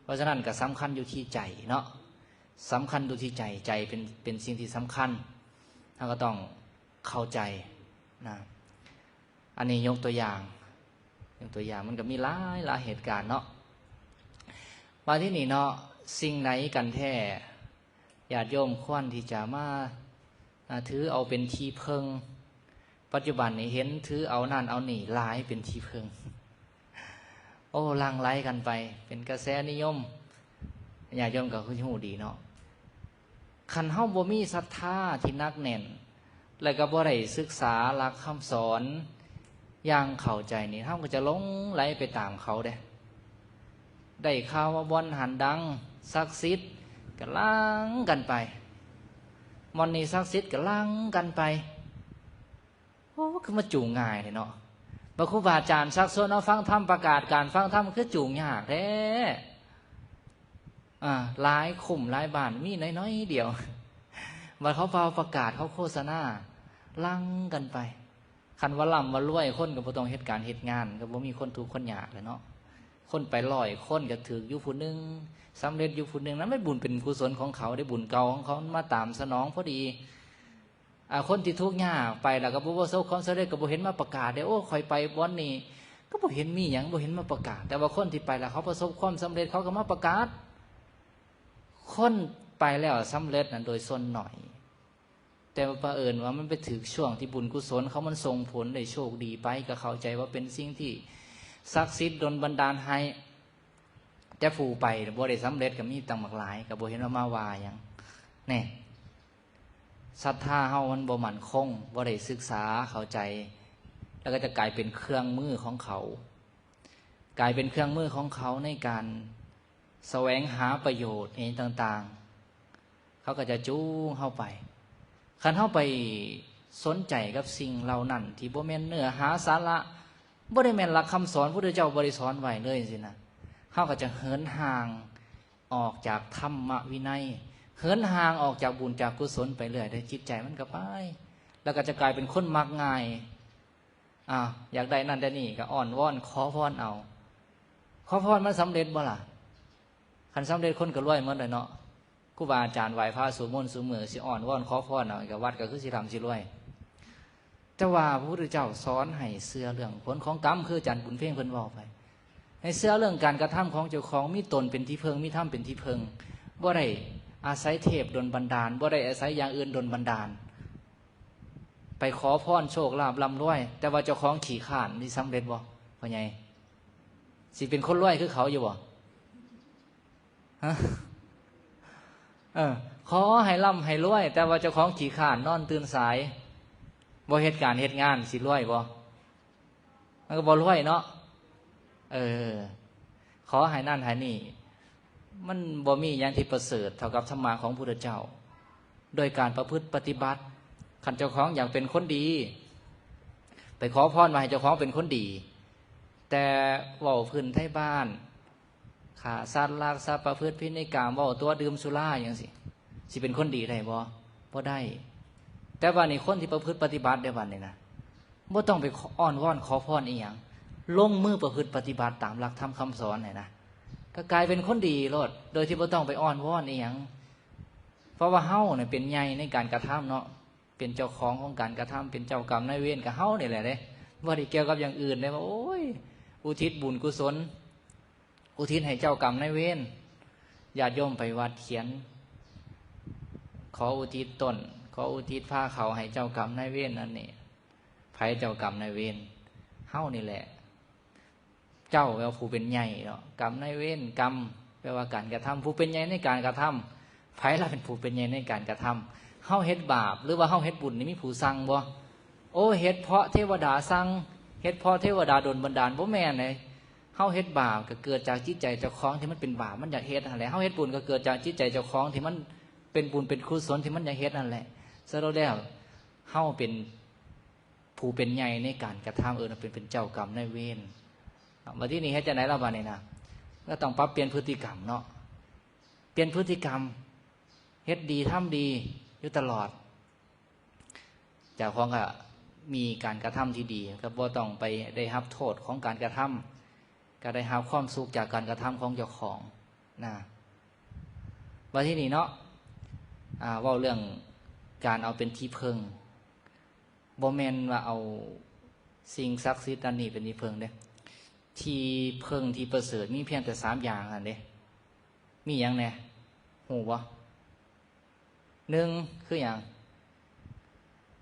ເພາະສະນັ້ນກໍສຳຄັນຢູ່ທີ່ໃຈເນາະ ສຳຄັນຢູ່ທີ່ໃຈ. ໃຈເປັນ ເປັນສິ່ງທີ່ສຳຄັນ. ເຮົາກໍຕ້ອງເຂົ້າໃຈນະ. ອັນນີ້ຍົກຕົວຢ່າງ ຍົກຕົວຢ່າງ ມັນກໍມີຫຼາຍ ຫຼາຍເຫດການເນາະ. ມາທີນີ້ເນາະ ສິ່ງໃດກັນແທ້ ຍາດໂຍມຄວນທີ່ຈະມາ ອາ ຖືເອົາເປັນທີ່ເພິ່ງ ປັດຈຸບັນນີ້ເຫັນຖືເອົານັ້ນເອົານີ້ຫຼາຍເປັນທີ່ເພິ່ງ. ໂອ້ ຫຼັ່ງໄຫຼກັນໄປ ເປັນກະແສນິຍົມ. ຍາດໂຍມກໍຄືຮູ້ດີເນາະ. ຄັນເຮົາບໍ່ມີສັດທາທີ່ໜັກແໜ້ນ ແລ້ວກໍບໍ່ໄດ້ສຶກສາຫຼັກຄຳສອນຢ່າງເຂົ້າໃຈນີ້ ເຮົາກໍຈະຫຼົງໄຫຼໄປຕາມເຂົາເດ້. ໄດ້ຂ່າວວ່າບ່ອນຫັ້ນດັງ ສັກສິດ ກໍຫຼັ່ງກັນໄປ, ບ່ອນນີ້ສັກສິດ ກໍຫຼັ່ງກັນໄປ. ໂອ້ ຄືມາຈູງງ່າຍແທ້ເນາະ. ບາຄູບາອາຈານຊັກຊວນເຮົາຟັງທຳ, ປະກາດການຟັງທຳ ຄືຈູງຍາກແທ້. ອາ ຫຼາຍຄຸ້ມຫຼາຍບ້ານ ມີໜ້ອຍໆດຽວ. ບັດເຂົາເປົ່າປະກາດ ເຂົາໂຄສະນາ ຫຼັ່ງກັນໄປ. ຄັນວ່າລ່ຳວ່າລວຍ ຄົນກໍບໍ່ຕ້ອງເຮັດການເຮັດງານ ກໍບໍ່ມີຄົນທຸກຄົນຍາກແລ້ວເນາະ. ຄົນໄປຮ້ອຍຄົນ ກໍຖືກຢູ່ຜູ້ໜຶ່ງ ສຳເລັດຢູ່ຜູ້ໜຶ່ງ. ນັ້ນແມ່ນບຸນເປັນກຸສົນຂອງເຂົາເດ້, ບຸນເກົ່າຂອງເຂົາ ມັນມາຕາມສະໜອງພໍດີ. ອາ ຄົນທີ່ທຸກຍາກໄປແລ້ວກໍບໍ່ປະສົບຄວາມສຳເລັດ ກໍບໍ່ເຫັນມາປະກາດເດ້, ໂອ້ ຂ້ອຍໄປບ່ອນນີ້ ກໍບໍ່ເຫັນມີຫຍັງ ບໍ່ເຫັນມາປະກາດ. ແຕ່ວ່າຄົນທີ່ໄປແລ້ວເຂົາປະສົບຄວາມສຳເລັດ ເຂົາກໍມາປະກາດ. ຄົນໄປແລ້ວສຳເລັດນັ້ນໂດຍສ່ວນໜ້ອຍ, ແຕ່ວ່າປະເອີນວ່າມັນໄປຖືກຊ່ວງທີ່ບຸນກຸສົນເຂົາມັນສົ່ງຜົນໄດ້ໂຊກດີໄປ ກໍເຂົ້າໃຈວ່າເປັນສິ່ງທີ່ສັກສິດດົນບັນດານໃຫ້. ແຕ່ຜູ້ໄປບໍ່ໄດ້ສຳເລັດກໍມີຕັ້ງບັກຫຼາຍ ກໍບໍ່ເຫັນວ່າມາວ່າຫຍັງ. ແນ່ ສັດທາເຮົາມັນບໍ່ໝັ້ນຄົງ, ບໍ່ໄດ້ສຶກສາເຂົ້າໃຈ, ແລ້ວກໍຈະກາຍເປັນເຄື່ອງມືຂອງເຂົາ, ກາຍເປັນເຄື່ອງມືຂອງເຂົາໃນການສະແຫວງຫາປະໂຫຍດອີ່ຫຍັງຕ່າງໆ, ເຂົາກໍຈະຈູງເຮົາໄປ. ຄັນເຮົາໄປສົນໃຈກັບສິ່ງເຫຼົ່ານັ້ນທີ່ບໍ່ແມ່ນເນື້ອຫາສາລະ, ບໍ່ໄດ້ແມ່ນຫຼັກຄຳສອນ, ພະພຸດທະເຈົ້າບໍ່ໄດ້ສອນໄວ້ເລີຍຈັ່ງຊີ້ນະ, ເຮົາກໍຈະເຫີນຫ່າງ ອອກຈາກທຳມະວິໄນ, ເຫີນຫ່າງອອກຈາກບຸນຈາກກຸສົນໄປເລື້ອຍເດ້, ຈິດໃຈມັນກໍໄປ ແລ້ວກໍຈະກາຍເປັນຄົນມັກງ່າຍ. ອາ ຢາກໄດ້ນັ້ນໄດ້ນີ້ກໍອ້ອນວອນຂໍພອນເອົາ. ຂໍພອນມັນສຳເລັດບໍ່ລະ? ຄັນສຳເລັດຄົນກໍລວຍໝົດແຫຼະເນາະ. ຄູບາອາຈານໄຫວ້ພະສວດມົນຊຸມື້ ຊິອ້ອນວອນຂໍພອນເອົາ ກໍວັດກໍຄືຊິລ່ຳຊິລວຍ. ແຕ່ວ່າພະພຸດທະເຈົ້າສອນໃຫ້ເຊື່ອເລື່ອງຜົນຂອງກຳ, ຄືອາຈານບຸນເພັງເພິ່ນເວົ້າໄປ, ໃຫ້ເຊື່ອເລື່ອງການກະທຳຂອງເຈົ້າຂອງ, ມີຕົນເປັນທີ່ເພິ່ງ, ມີທຳເປັນທີ່ເພິ່ງ, ບໍ່ໄດ້ອາໄສເທບດົນບັນດານ, ບໍ່ໄດ້ອາໄສຢ່າງອື່ນດົນບັນດານ. ໄປຂໍພອນໂຊກລາບລ່ຳລວຍ, ແຕ່ວ່າເຈົ້າຂອງຂີ້ຄ້ານ, ຊິສຳເລັດບໍ່ ພໍ່ໃຫຍ່? ຊິເປັນຄົນລວຍຄືເຂົາຢູ່ບໍ່? ຮະ? ເອີ ຂໍໃຫ້ລ່ຳໃຫ້ລວຍ, ແຕ່ວ່າເຈົ້າຂອງຂີ້ຄ້ານ ນອນຕື່ນສາຍ, ບໍ່ເຮັດການເຮັດງານ, ຊິລວຍບໍ່? ມັນກໍບໍ່ລວຍເນາະ. ເອີ ຂໍໃຫ້ນັ້ນໃຫ້ນີ້, ມັນບໍ່ມີຫຍັງທີ່ປະເສີດເທົ່າກັບທຳມະຂອງພຸດທະເຈົ້າ. ໂດຍການປະພຶດປະຕິບັດ, ຄັນເຈົ້າຂອງຢາກເປັນຄົນດີ, ໄປຂໍພອນວ່າໃຫ້ເຈົ້າຂອງເປັນຄົນດີ, ແຕ່ເວົ້າພື້ນໄທບ້ານ, ຂ້າສັດ, ລັກຊັບ, ປະພຶດຜິດໃນກາມ, ເວົ້າຕົວະ, ດື່ມສຸລາຫຍັງຊີ້, ຊິເປັນຄົນດີໄດ້ບໍ່? ບໍ່ໄດ້. ແຕ່ວ່ານີ້ຄົນທີ່ປະພຶດປະຕິບັດໃນວັດນີ້ນະ, ບໍ່ຕ້ອງໄປອ້ອນວອນຂໍພອນອີ່ຫຍັງ, ລົງມືປະພຶດປະຕິບັດຕາມຫຼັກທຳຄຳສອນນີ້ນະ, ກໍກາຍເປັນຄົນດີໂລດ ໂດຍທີ່ບໍ່ຕ້ອງໄປອ້ອນວອນອີ່ຫຍັງ. ເພາະວ່າເຮົານະເປັນໃຫຍ່ໃນການກະທຳເນາະ, ເປັນເຈົ້າຂອງຂອງການກະທຳ, ເປັນເຈົ້າກຳນາຍເວນ ກໍເຮົານີ້ແຫຼະເດ້, ບໍ່ໄດ້ກ່ຽວກັບຢ່າງອື່ນເດ້. ວ່າ ໂອ້ຍ ອຸທິດບຸນກຸສົນ ອຸທິດໃຫ້ເຈົ້າກຳນາຍເວນ. ຍາດໂຍມໄປວັດຂຽນ ຂໍອຸທິດຕົນ, ຂໍອຸທິດພາເຂົ້າໃຫ້ເຈົ້າກຳນາຍເວນນັ້ນນີ້. ໃຜເຈົ້າກຳນາຍເວນ? ເຮົານີ້ແຫຼະ. ເຈົ້າແປວ່າຜູ້ເປັນໃຫຍ່ເນາະ, ກຳນາຍເວນ, ກຳ ແປວ່າການກະທຳ, ຜູ້ເປັນໃຫຍ່ໃນການກະທຳ. ໃຜລະເປັນຜູ້ເປັນໃຫຍ່ໃນການກະທຳ? ເຮົາເຮັດບາບ ຫຼືວ່າເຮົາເຮັດບຸນນີ້ ມີຜູ້ສັ່ງບໍ່? ໂອ້ ເຮັດເພາະເທວະດາສັ່ງ, ເຮັດເພາະເທວະດາດົນບັນດານ, ບໍ່ແມ່ນເດ້. ເຮົາເຮັດບາບກໍເກີດຈາກຈິດໃຈເຈົ້າຂອງທີ່ມັນເປັນບາບ, ມັນຢາກເຮັດຫັ້ນແຫຼະ. ເຮົາເຮັດບຸນກໍເກີດຈາກຈິດໃຈເຈົ້າຂອງທີ່ມັນເປັນບຸນເປັນກຸສົນ ທີ່ມັນຢາກເຮັດຫັ້ນແຫຼະ. ສະຫຼຸບແລ້ວ ເຮົາເປັນຜູ້ເປັນໃຫຍ່ໃນການກະທຳ, ເອີ້ນວ່າເປັນ ເປັນເຈົ້າກຳນາຍເວນ. ບັດທີນີ້ເຮັດຈັ່ງໃດລະບັດນີ້ນະ? ກໍຕ້ອງປັບປ່ຽນພຶດຕິກຳເນາະ, ປ່ຽນພຶດຕິກຳ, ເຮັດດີທຳດີຢູ່ຕະຫຼອດ. ເຈົ້າຂອງກໍມີການກະທຳທີ່ດີ, ກໍບໍ່ຕ້ອງໄປໄດ້ຮັບໂທດຂອງການກະທຳ, ກໍໄດ້ຮັບຄວາມສຸກຈາກການກະທຳຂອງເຈົ້າຂອງນະ. ບັດທີນີ້ເນາະ, ອາ, ເວົ້າເລື່ອງການເອົາເປັນທີ່ເພິ່ງ, ບໍ່ແມ່ນວ່າເອົາສິ່ງສັກສິດອັນນີ້ເປັນທີ່ເພິ່ງເດ້. ທີ່ເພິ່ງທີ່ປະເສີດມີພຽງແຕ່ສາມຢ່າງຫັ້ນເດ້. ມີຫຍັງແດ່? ຮູ້ບໍ່? ໜຶ່ງ ຄືຫຍັງ?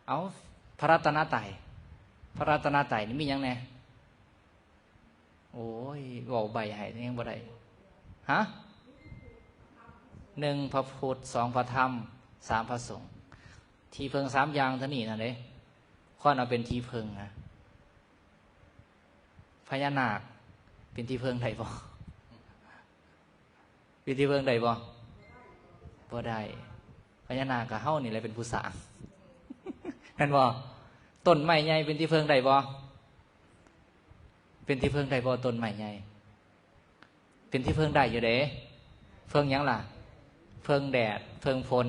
ເອົາ ພະລັດຕະນະໄຕ. ພະລັດຕະນະໄຕນີ້ມີຫຍັງແດ່? ໂອ້ຍ ເວົ້າໃບ້ໃຫ້ຍັງບໍ່ໄດ້. ຮະ? ໜຶ່ງພະພຸດ, ສອງພະທຳ, ສາມພະສົງ. ທີ່ເພິ່ງສາມຢ່າງເທົ່ານີ້ນັ້ນເດ້ ຄວນເອົາເປັນທີ່ເພິ່ງນະ. ພະຍານາກເປັນທີ່ເພິ່ງໄດ້ບໍ່? ເປັນທີ່ເພິ່ງໄດ້ບໍ່? ບໍ່ໄດ້. ພະຍານາກກໍເຮົານີ້ແຫຼະເປັນຜູ້ສ້າງ ແມ່ນບໍ່? ຕົ້ນໄມ້ໃຫຍ່ເປັນທີ່ເພິ່ງໄດ້ບໍ່? ເປັນທີ່ເພິ່ງໄດ້ບໍ່ຕົ້ນໄມ້ໃຫຍ່? ເປັນທີ່ເພິ່ງໄດ້ຢູ່ເດ້. ເພິ່ງຫຍັງລະ? ເພິ່ງແດດ, ເພິ່ງຝົນ.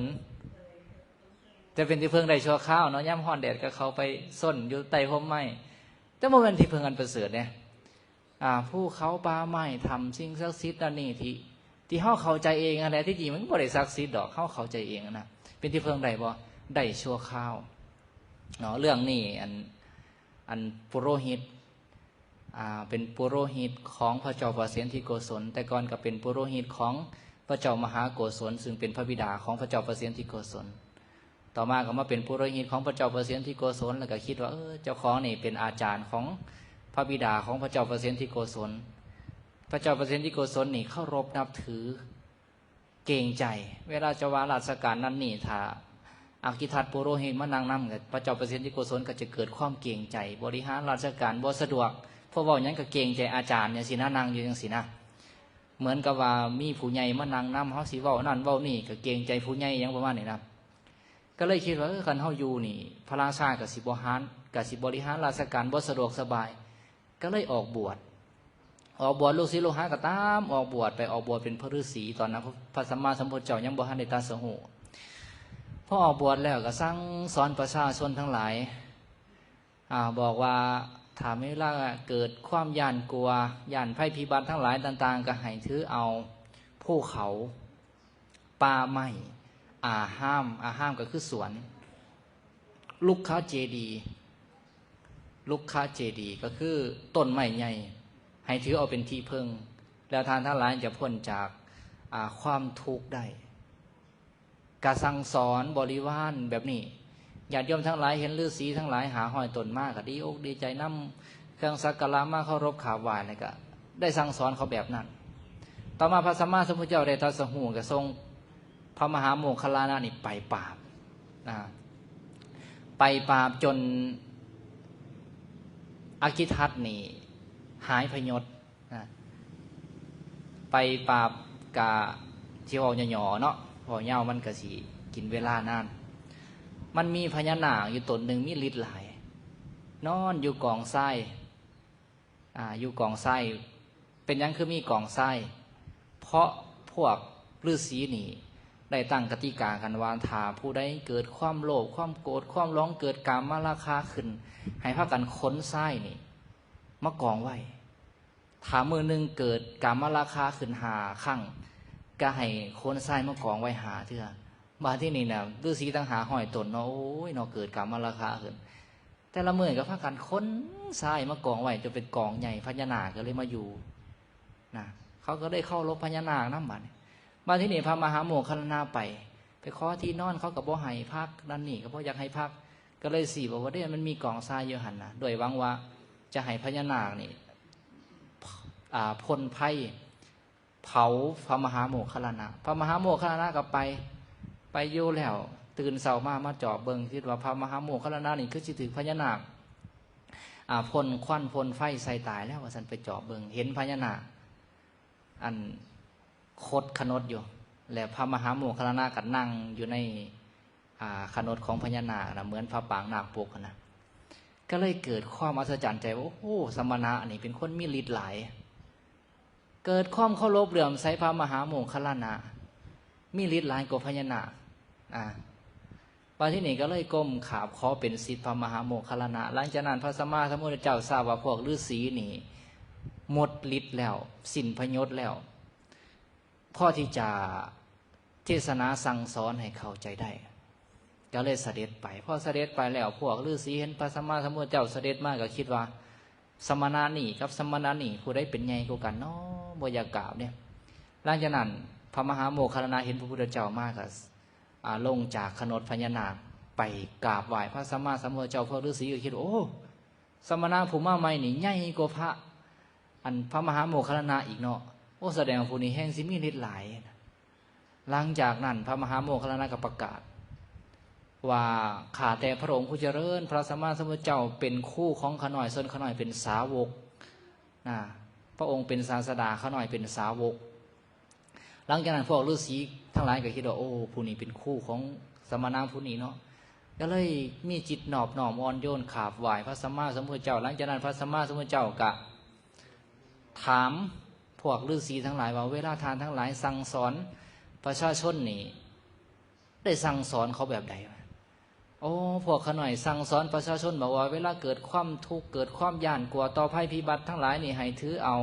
ແຕ່ເປັນທີ່ເພິ່ງໄດ້ຊົ່ວຄາວເນາະ, ຍາມຮ້ອນແດດກໍເຂົ້າໄປຊົນຢູ່ໃຕ້ຮົ່ມໄມ້, ແຕ່ບໍ່ແມ່ນທີ່ເພິ່ງອັນປະເສີດເດ້. ອາ ພູເຂົາປ່າໄມ້ ຖ້ຳ ສິ່ງສັກສິດນັ້ນນີ້ ທີ່ ທີ່ເຮົາເຂົ້າໃຈເອງຫັ້ນແຫຼະ, ທີ່ຈິງມັນບໍ່ໄດ້ສັກສິດດອກ, ເຮົາເຂົ້າໃຈເອງນະ. ເປັນທີ່ເພິ່ງໄດ້ບໍ່? ໄດ້ຊົ່ວຄາວເນາະ. ເລື່ອງນີ້ ອັນ ອັນປຸໂຣຫິດ ອາ ເປັນປຸໂຣຫິດຂອງພະເຈົ້າປະເສນທິໂກສົນ, ແຕ່ກ່ອນກໍເປັນປຸໂຣຫິດຂອງພະເຈົ້າມະຫາໂກສົນ ຊຶ່ງເປັນພະບິດາຂອງພະເຈົ້າປະເສນທິໂກສົນ. ຕໍ່ມາກໍມາເປັນປຸໂຣຫິດຂອງພະເຈົ້າປະເສນທິໂກສົນ ແລ້ວກໍຄິດວ່າ ເອີ ເຈົ້າຂອງນີ້ເປັນອາຈານຂອງພະບິດາຂອງພະເຈົ້າປະເສນທິໂກສົນ. ພະເຈົ້າປະເສນທິໂກສົນນີ້ເຄົາລົບນັບຖື ເກງໃຈ. ເວລາຈະວ່າລາຊະການນັ້ນນີ້ ຖ້າອາກິທັດປຸໂຣຫິດມານັ່ງນຳ ກໍພະເຈົ້າປະເສນທິໂກສົນກໍຈະເກີດຄວາມເກງໃຈ, ບໍລິຫານລາຊະການບໍ່ສະດວກ, ເພາະເວົ້າຫຍັງກໍເກງໃຈອາຈານ ຈັ່ງຊີ້ນະ, ນັ່ງຢູ່ຈັ່ງຊີ້ນະ. ເໝືອນກັບວ່າມີຜູ້ໃຫຍ່ມານັ່ງນຳ, ເຮົາຊິເວົ້ານັ້ນເວົ້ານີ້ກໍເກງໃຈຜູ້ໃຫຍ່ ຫຍັງປະມານນີ້ນະ. ກໍເລີຍຄິດວ່າ ເອີ ຄັນເຮົາຢູ່ນີ້ ພະລາຊາກໍຊິບໍຫານ ກໍຊິບໍລິຫານລາຊະການບໍ່ສະດວກສະບາຍ, ກໍເລີຍອອກບວດ. ອອກບວດ ລູກສິດລູກຫາກໍຕາມອອກບວດໄປ, ອອກບວດເປັນພະລືສີ. ຕອນນັ້ນພະສຳມາສຳພຸດທະເຈົ້າຍັງບໍ່ທັນໄດ້ຕັດສະຮູ້. ພໍອອກບວດແລ້ວກໍສັ່ງສອນປະຊາຊົນທັງຫຼາຍ, ອາ ບອກວ່າ ຖ້າເວລາເກີດຄວາມຢ້ານກົວ, ຢ້ານໄພພິບັດທັງຫຼາຍຕ່າງໆ, ກໍໃຫ້ຖືເອົາພູເຂົາ, ປ່າໄມ້, ອາຮາມ, ອາຮາມກໍຄືສວນ, ລຸກຂະເຈດີ, ລຸກຂະເຈດີກໍຄືຕົ້ນໄມ້ໃຫຍ່, ໃຫ້ຖືເອົາເປັນທີ່ເພິ່ງ, ແລ້ວທ່ານທັງຫຼາຍຈະພົ້ນຈາກ ອາ ຄວາມທຸກໄດ້. ກະສັ່ງສອນບໍລິວານແບບນີ້. ຍາດໂຍມທັງຫຼາຍເຫັນລືສີທັງຫຼາຍຫ້າຮ້ອຍຕົນມາ ກະດີອົກດີໃຈນຳເຄື່ອງສັກກາລະມາເຄົາລົບຂາບໄຫວ້ ແລ້ວກະໄດ້ສັ່ງສອນເຂົາແບບນັ້ນ. ຕໍ່ມາພະສຳມາສຳພຸດທະເຈົ້າໄດ້ຕັດສະຮູ້ ກະສົ່ງພະມະຫາໂມກຄັນລານະນີ້ໄປປາບ ນະ ໄປປາບຈົນອາກິທັດນີ້ຫາຍພະຍົດ. ນະ ໄປປາບກະ ທີ່ເວົ້າຫຍໍ້ໆເນາະ, ເວົ້າຍາວມັນກະຊິກິນເວລານານ. ມັນມີພະຍານາກຢູ່ຕົນໜຶ່ງມີລິດຫຼາຍ ນອນຢູ່ກອງຊາຍ ອາ ຢູ່ກອງຊາຍ. ເປັນຫຍັງຄືມີກອງຊາຍ? ເພາະພວກລືສີນີ້ໄດ້ຕັ້ງກະຕິກາກັນວ່າ ຖ້າຜູ້ໃດເກີດຄວາມໂລບ, ຄວາມໂກດ, ຄວາມຫຼວງ, ເກີດກາມະລາຄະຂຶ້ນ, ໃຫ້ພາກັນຂົນຊາຍນີ້ມາກອງໄວ້. ຖ້າມື້ໜຶ່ງເກີດກາມະລາຄະຂຶ້ນຫ້າຄັ້ງ ກໍໃຫ້ຂົນຊາຍມາກອງໄວ້ຫ້າເທື່ອ. ບາດທີນີ້ນະ ລືສີຕັ້ງຫ້າຮ້ອຍຕົນເນາະ, ໂອ້ຍເນາະ, ເກີດກາມະລາຄະຂຶ້ນ ແຕ່ລະມື້ກໍພາກັນຂົນຊາຍມາກອງໄວ້ຈົນເປັນກອງໃຫຍ່, ພະຍານາກກໍເລີຍມາຢູ່ນະ, ເຂົາກໍເລີຍເຄົາລົບພະຍານາກນຳ. ບາດນີ້ ບາດທີນີ້ພະມະຫາໂມກຄັນລານະໄປ ໄປຂໍທີ່ນອນ ເຂົາກໍບໍ່ໃຫ້ພັກ, ນັ້ນນີ້ກໍບໍ່ຢາກໃຫ້ພັກ, ກໍເລີຍຊີ້ບອກວ່າ ເດ້ ມັນມີກອງຊາຍຢູ່ຫັ້ນນະ, ດ້ວຍຫວັງວ່າຈະໃຫ້ພະຍານາກນີ້ ອາ ພົ້ນໄພ ເຜົາພະມະຫາໂມກຄັນລານະ. ພະມະຫາໂມກຄັນລານະກໍໄປ, ໄປຢູ່ແລ້ວ ຕື່ນເຊົ້າມາ ມາຈອບເບິ່ງ ຄິດວ່າພະມະຫາໂມກຄັນລານະນີ້ຄືຊິຖືກພະຍານາກ ອາ ພົ້ນຄວັນພົ້ນໄຟໃສ່ຕາຍແລ້ວ ວ່າຊັ້ນ. ໄປຈອບເບິ່ງ ເຫັນພະຍານາກ ອັນ ຄົດຂະໜົດຢູ່ ແລະ ພະມະຫາໂມກຄັນລານະກໍນັ່ງຢູ່ໃນ ອາ ຂະໜົດຂອງພະຍານາກນະ, ເໝືອນພະປາງນາກປົກຫັ້ນນະ. ກໍເລີຍເກີດຄວາມອັດສະຈັນໃຈວ່າ ໂອ້ໂຫ ສະມະນະນີ້ເປັນຄົນມີລິດຫຼາຍ. ເກີດຄວາມເຄົາລົບເຫຼື້ອມໃສພະມະຫາໂມກຄັນລານະ, ມີລິດຫຼາຍກວ່າພະຍານາກ. ອາ ບາດທີນີ້ກໍເລີຍກົ້ມຂາບຂໍເປັນສິດພະມະຫາໂມກຄັນລານະ. ຫຼັງຈາກນັ້ນ ພະສຳມາສຳພຸດທະເຈົ້າຊາບວ່າພວກລືສີນີ້ໝົດລິດແລ້ວ, ສິ້ນພະໂຫຍດແລ້ວ, ພໍທີ່ຈະເທດສະໜາສັ່ງສອນໃຫ້ເຂົ້າໃຈໄດ້, ກໍເລີຍສະເດັດໄປ. ພໍສະເດັດໄປແລ້ວ ພວກລືສີເຫັນພະສຳມາສຳພຸດທະເຈົ້າສະເດັດມາ ກໍຄິດວ່າ ສະມະນະນີ້ກັບສະມະນະນີ້ ຜູ້ໃດເປັນໃຫຍ່ກວ່າກັນເນາະ? ບໍ່ຢາກກາບເດ້. ຫຼັງຈາກນັ້ນ ພະມະຫາໂມກຄັນລານະເຫັນພະພຸດທະເຈົ້າມາ ກໍ ອາ ລົງຈາກຂະໜົດພະຍານາກ ໄປກາບໄຫວ້ພະສຳມາສຳພຸດທະເຈົ້າ. ພວກລືສີກໍຄິດວ່າ ໂອ້ ສະມະນະຜູ້ມາໃໝ່ນີ້ໃຫຍ່ກວ່າພະ ອັນ ພະມະຫາໂມກຄັນລານະອີກເນາະ. ໂອ້ ສະແດງວ່າຜູ້ນີ້ແຮ່ງຊິມີລິດຫຼາຍ. ຫຼັງຈາກນັ້ນ ພະມະຫາໂມກຄັນລານະກໍປະກາດວ່າ ຂ້າແຕ່ພະອົງຜູ້ຈະເລີນ ພະສຳມາສຳພຸດທະເຈົ້າເປັນຄູຂອງຂ້ານ້ອຍ, ສ່ວນຂ້ານ້ອຍເປັນສາວົກນະ, ພະອົງເປັນສາດສະດາ, ຂ້ານ້ອຍເປັນສາວົກ. ຫຼັງຈາກນັ້ນພວກລືສີທັງຫຼາຍກໍຄິດວ່າ ໂອ້ ຜູ້ນີ້ເປັນຄູຂອງສະມະນະຜູ້ນີ້ເນາະ, ກໍເລີຍມີຈິດນອບນ້ອມອ່ອນໂຍນຂາບໄຫວ້ພະສຳມາສຳພຸດທະເຈົ້າ. ຫຼັງຈາກນັ້ນພະສຳມາສຳພຸດທະເຈົ້າກໍຖາມພວກລືສີທັງຫຼາຍວ່າ ເວລາທ່ານທັງຫຼາຍສັ່ງສອນປະຊາຊົນນີ້ ໄດ້ສັ່ງສອນເຂົາແບບໃດ? ໂອ້ ພວກຂ້ານ້ອຍສັ່ງສອນປະຊາຊົນບອກວ່າ ເວລາເກີດຄວາມທຸກ ເກີດຄວາມຢ້ານກົວຕໍ່ໄພພິບັດທັງຫຼາຍນີ້ ໃຫ້ຖືເອົາ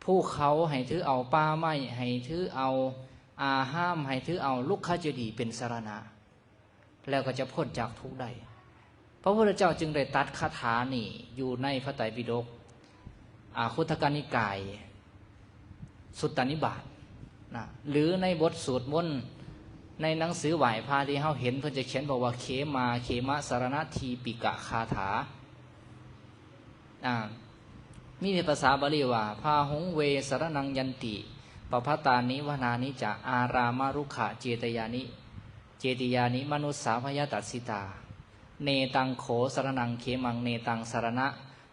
ພູເຂົາ, ໃຫ້ຖືເອົາປ່າໄມ້, ໃຫ້ຖືເອົາອາຮາມ, ໃຫ້ຖືເອົາລຸກຂະເຈດີເປັນສະລະນະ ແລ້ວກໍຈະພົ້ນຈາກທຸກໄດ້. ພະພຸດທະເຈົ້າຈຶ່ງໄດ້ຕັດຄາຖານີ້ຢູ່ໃນພະໄຕປິດົກ ອາ ຄຸດທະກະນິກາຍ ສຸດຕະນິບາດນະ ຫຼື ໃນບົດສວດມົນໃນໜັງສືໄຫວ້ພະທີ່ເຮົາເຫັນ ເພິ່ນຈະຂຽນບອກວ່າ ເຂມາ ເຂມະສະລະນະທີປິກະຄາຖາ ອາ ມີໃນພາສາບາລີວ່າ ພາຫຸງເວສະລະນັງຍັນຕິ ປະພັດຕານິວະນານິຈະ ອາຣາມະລຸກຂະເຈຕະຍານິ ເຈຕິຍານິ ມະນຸດສາພະຍາຕັດສິຕາ ເນຕັງໂຂສະລະນັງເຂມັງ ເນຕັງສະລະນະ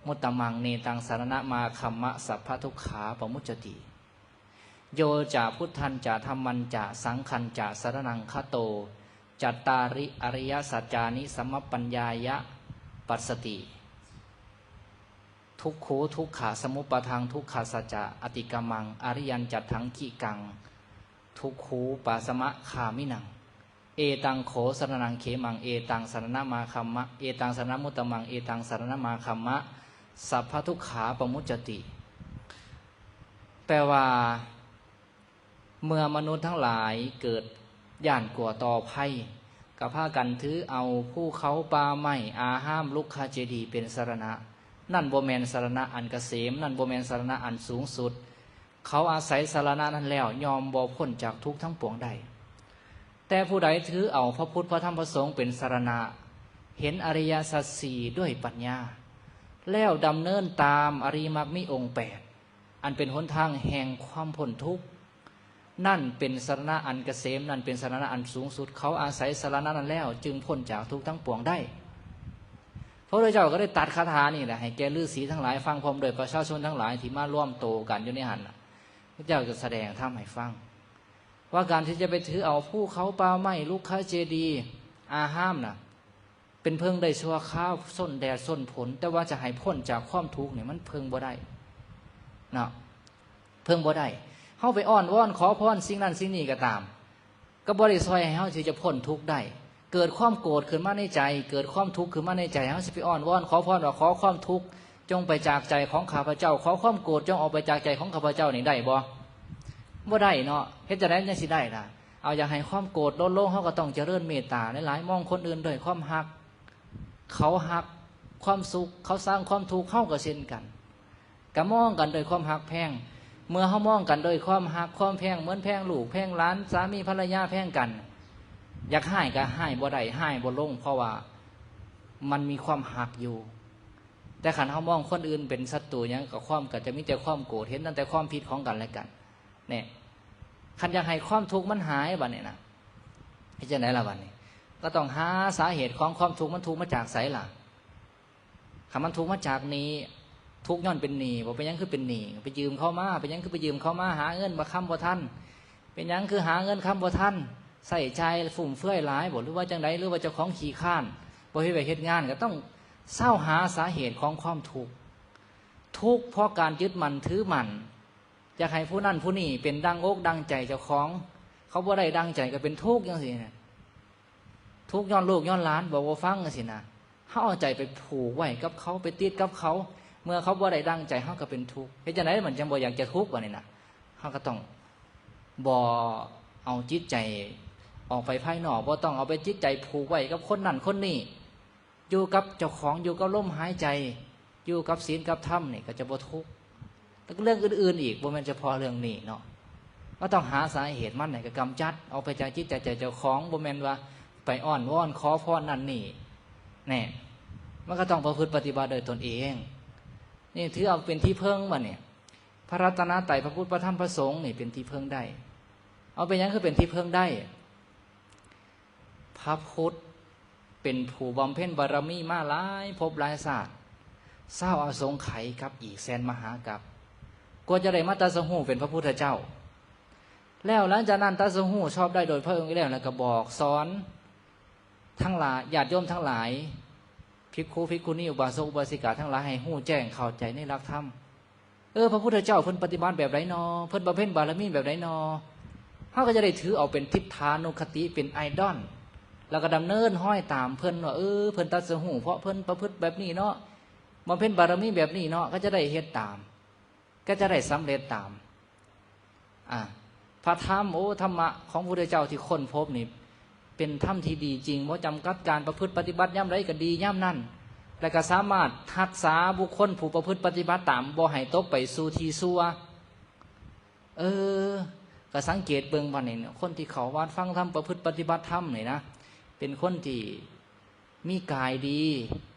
ມຸດຕະມັງ ເນຕັງສະລະນະມາຄັມມະ ສັບພະທຸກຂາປະມຸດຈະຕິ ໂຍຈະພຸດທັນຈະທຳມັນຈະສັງຄັນຈະສະລະນັງຄະໂຕ ຈັດຕາລິອະລິຍະສັດຈານິສຳມະປັນຍາຍະປັດສະຕິ ທຸກຂູທຸກຂະສະມຸດປະທັງ ທຸກຂະສັດຈະອະຕິກຳມັງ ອະລິຍັນຈັດຖັງກິກັງ ທຸກຂູປະສະມະຄາມິນັງ ເອຕັງໂຂສະລະນັງເຂມັງ ເອຕັງສະລະນະມາຄັມມະ ເອຕັງສະລະນະມຸດຕະມັງ ເອຕັງສະລະນະມາຄັມມະ ສັບພະທຸກຂາປະມຸດຈະຕິ ແປວ່າ ເມື່ອມະນຸດທັງຫຼາຍເກີດຢ້ານກົວຕໍ່ໄພ ກໍພາກັນຖືເອົາພູເຂົາປ່າໄມ້ ອາຮາມ ລຸກຂະເຈດີເປັນສະລະນະ. ນັ້ນບໍ່ແມ່ນສະລະນະອັນກະເສມ, ນັ້ນບໍ່ແມ່ນສະລະນະອັນສູງສຸດ. ເຂົາອາໄສສະລະນະນັ້ນແລ້ວ ຍ່ອມບໍ່ພົ້ນຈາກທຸກທັງປວງໄດ້. ແຕ່ຜູ້ໃດຖືເອົາພະພຸດ ພະທຳ ພະສົງເປັນສະລະນະ, ເຫັນອະລິຍະສັດສີ່ດ້ວຍປັນຍາ, ແລ້ວດຳເນີນຕາມອະລິມັກມີອົງແປດ, ອັນເປັນຫົນທາງແຫ່ງຄວາມພົ້ນທຸກ, ນັ້ນເປັນສະລະນະອັນກະເສມ, ນັ້ນເປັນສະລະນະອັນສູງສຸດ. ເຂົາອາໄສສະລະນະນັ້ນແລ້ວ ຈຶ່ງພົ້ນຈາກທຸກທັງປວງໄດ້. ພະພຸດທະເຈົ້າກໍໄດ້ຕັດຄາຖານີ້ແຫຼະ ໃຫ້ແກ່ລືສີທັງຫຼາຍຟັງ, ພ້ອມດ້ວຍປະຊາຊົນທັງຫຼາຍທີ່ມາລວມໂຕກັນຢູ່ໃນຫັ້ນນະ. ພະເຈົ້າຈະສະແດງທຳໃຫ້ຟັງ ວ່າການທີ່ຈະໄປຖືເອົາພູເຂົາປ່າໄມ້ ລຸກຂະເຈດີ ອາຮາມນະ ເປັນເພິ່ງໄດ້ຊົ່ວຄາວ ຊົນແດດຊົນຝົນ, ແຕ່ວ່າຈະໃຫ້ພົ້ນຈາກຄວາມທຸກນີ້ ມັນເພິ່ງບໍ່ໄດ້ເນາະ, ເພິ່ງບໍ່ໄດ້. ເຮົາໄປອ້ອນວອນຂໍພອນສິ່ງນັ້ນສິ່ງນີ້ກໍຕາມ, ກໍບໍ່ໄດ້ຊ່ອຍໃຫ້ເຮົາທີ່ຈະພົ້ນທຸກໄດ້. ເກີດຄວາມໂກດຂຶ້ນມາໃນໃຈ, ເກີດຄວາມທຸກຂຶ້ນມາໃນໃຈ, ເຮົາຊິໄປອ້ອນວອນຂໍພອນວ່າ ຂໍຄວາມທຸກຈົ່ງໄປຈາກໃຈຂອງຂ້າພະເຈົ້າ, ຂໍຄວາມໂກດຈົ່ງອອກໄປຈາກໃຈຂອງຂ້າພະເຈົ້ານີ້ໄດ້ບໍ່? ບໍ່ໄດ້ເນາະ. ເຮັດຈັ່ງໃດມັນຈັ່ງຊິໄດ້ລະ? ເອົາ ຢາກໃຫ້ຄວາມໂກດລົດລົງ, ເຮົາກໍຕ້ອງຈະເລີນເມດຕາຫຼາຍໆ, ມອງຄົນອື່ນດ້ວຍຄວາມຮັກ. ເຂົາຮັກຄວາມສຸກ, ເຂົາສ້າງຄວາມທຸກ, ເຮົາກໍເຊັ່ນກັນ. ກໍມອງກັນດ້ວຍຄວາມຮັກແພງ. ເມື່ອເຮົາມອງກັນດ້ວຍຄວາມຮັກຄວາມແພງ, ເໝືອນແພງລູກແພງຫຼານ, ສາມີພັນລະຍາແພງກັນ, ຢາກຮ້າຍກໍຮ້າຍບໍ່ໄດ້, ຮ້າຍບໍ່ລົງ, ເພາະວ່າມັນມີຄວາມຮັກຢູ່. ແຕ່ຄັນເຮົາມອງຄົນອື່ນເປັນສັດຕູຫຍັງ, ກໍຄວາມ, ກໍຈະມີແຕ່ຄວາມໂກດ, ເຫັນຕັ້ງແຕ່ຄວາມຜິດຂອງກັນແລະກັນ. ແນ່, ຄັນຢາກໃຫ້ຄວາມທຸກມັນຫາຍບາດນີ້ນະ, ເຮັດຈັ່ງໃດລະບາດນີ້? ກໍຕ້ອງຫາສາເຫດຂອງຄວາມທຸກ, ມັນທຸກມາຈາກໃສລະ? ຄັນມັນທຸກມາຈາກໜີ້, ທຸກຍ້ອນເປັນໜີ້. ບໍ່, ເປັນຫຍັງຄືເປັນໜີ້? ໄປຢືມເຂົາມາ. ເປັນຫຍັງຄືໄປຢືມເຂົາມາ? ຫາເງິນມາຄຳບໍ່ທັນ. ເປັນຫຍັງຄືຫາເງິນຄຳບໍ່ທັນ? ໃຊ້ຈ່າຍຟຸມເຟືອຍຫຼາຍບໍ? ຫຼືວ່າຈັ່ງໃດ? ຫຼືວ່າເຈົ້າຂອງຂີ້ຄ້ານ, ບໍ່ເຮັດວຽກເຮັດງານ? ກໍຕ້ອງເຊົາຫາສາເຫດຂອງຄວາມທຸກ. ທຸກເພາະການຍຶດໝັ້ນຖືໝັ້ນ. ຢາກໃຫ້ຜູ້ນັ້ນຜູ້ນີ້ເປັນດັ່ງອົກດັ່ງໃຈເຈົ້າຂອງ, ເຂົາບໍ່ໄດ້ດັ່ງໃຈກໍເປັນທຸກຈັ່ງຊີ້ນະ. ທຸກຍ້ອນລູກຍ້ອນຫຼານ ເວົ້າບໍ່ຟັງຈັ່ງຊີ້ນະ. ເຮົາເອົາໃຈໄປຜູກໄວ້ກັບເຂົາ, ໄປຕິດກັບເຂົາ, ເມື່ອເຂົາບໍ່ໄດ້ດັ່ງໃຈ ເຮົາກໍເປັນທຸກ. ເຮັດຈັ່ງໃດມັນຈັ່ງບໍ່ຢາກຈະທຸກບາດນີ້ນະ? ເຮົາກໍຕ້ອງບໍ່ເອົາຈິດໃຈອອກໄປພາຍນອກ, ບໍ່ຕ້ອງເອົາໄປຈິດໃຈຜູກໄວ້ກັບຄົນນັ້ນຄົນນີ້. ຢູ່ກັບເຈົ້າຂອງ, ຢູ່ກັບລົມຫາຍໃຈ, ຢູ່ກັບສິນກັບທຳນີ້ກໍຈະບໍ່ທຸກ. ແລ້ວກໍເລື່ອງອື່ນໆອີກ, ບໍ່ແມ່ນສະເພາະເລື່ອງນີ້ເນາະ. ເຮົາຕ້ອງຫາສາເຫດມັນ ແລ້ວກໍກຳຈັດອອກໄປຈາກຈິດໃຈເຈົ້າຂອງ, ບໍ່ແມ່ນວ່າໄປອ້ອນວອນຂໍພອນນັ້ນນີ້. ແນ່. ມັນກໍຕ້ອງປະພຶດປະຕິບັດດ້ວຍຕົນເອງ. ນີ້ຖືເອົາເປັນທີ່ເພິ່ງບັດນີ້. ພະລັດຕະນະໄຕ ພະພຸດ ພະທຳ ພະສົງ ນີ້ເປັນທີ່ເພິ່ງໄດ້. ເອົາເປັນຫຍັງຄືເປັນທີ່ເພິ່ງໄດ້? ພະພຸດເປັນຜູ້ບຳເພັນບາລະມີມາຫຼາຍພົບຫຼາຍຊາດ, ຊາວອະສົງໄຂກັບອີກແສນມະຫາກັບ, ກວ່າຈະໄດ້ມາຕັດສະຮູ້ເປັນພະພຸດທະເຈົ້າ. ແລ້ວຫຼັງຈາກນັ້ນຕັດສະຮູ້ຊອບໄດ້ໂດຍພະອົງເອງແລ້ວ ແລ້ວກໍບອກສອນທັງຫຼາຍ, ຍາດໂຍມທັງຫຼາຍ, ພິກຂຸ ພິກຂຸນີ, ອຸບາສົກ ອຸບາສິກາທັງຫຼາຍ ໃຫ້ຮູ້ແຈ້ງເຂົ້າໃຈໃນຫຼັກທຳ. ເອີ ພະພຸດທະເຈົ້າເພິ່ນປະຕິບັດແບບໃດນໍ? ເພິ່ນບຳເພັນບາລະມີແບບໃດນໍ? ເຮົາກໍຈະໄດ້ຖືເອົາເປັນທິດຖານຸຄະຕິ ເປັນໄອດອນ ແລ້ວກໍດຳເນີນຮອຍຕາມເພິ່ນວ່າ ເອີ ເພິ່ນຕັດສະຮູ້ເພາະເພິ່ນປະພຶດແບບນີ້ເນາະ, ບຳເພັນບາລະມີແບບນີ້ເນາະ, ກໍຈະໄດ້ເຮັດຕາມ, ກໍຈະໄດ້ສຳເລັດຕາມ. ອາ ພະທຳ, ໂອ ທຳມະຂອງພະພຸດທະເຈົ້າທີ່ຄົ້ນພົບນີ້ ເປັນທຳທີ່ດີຈິງ, ບໍ່ຈຳກັດການປະພຶດປະຕິບັດຍາມໃດກໍດີຍາມນັ້ນ, ແລະ ກໍສາມາດຮັກສາບຸກຄົນຜູ້ປະພຶດປະຕິບັດຕາມ ບໍ່ໃຫ້ຕົກໄປສູ່ທີ່ຊົ່ວ. ເອີ ກໍສັງເກດເບິ່ງບັດນີ້, ຄົນທີ່ເຂົ້າວັດຟັງທຳ ປະພຶດປະຕິບັດທຳນີ້ນະ, ເປັນຄົນທີ່ ມີກາຍດີ,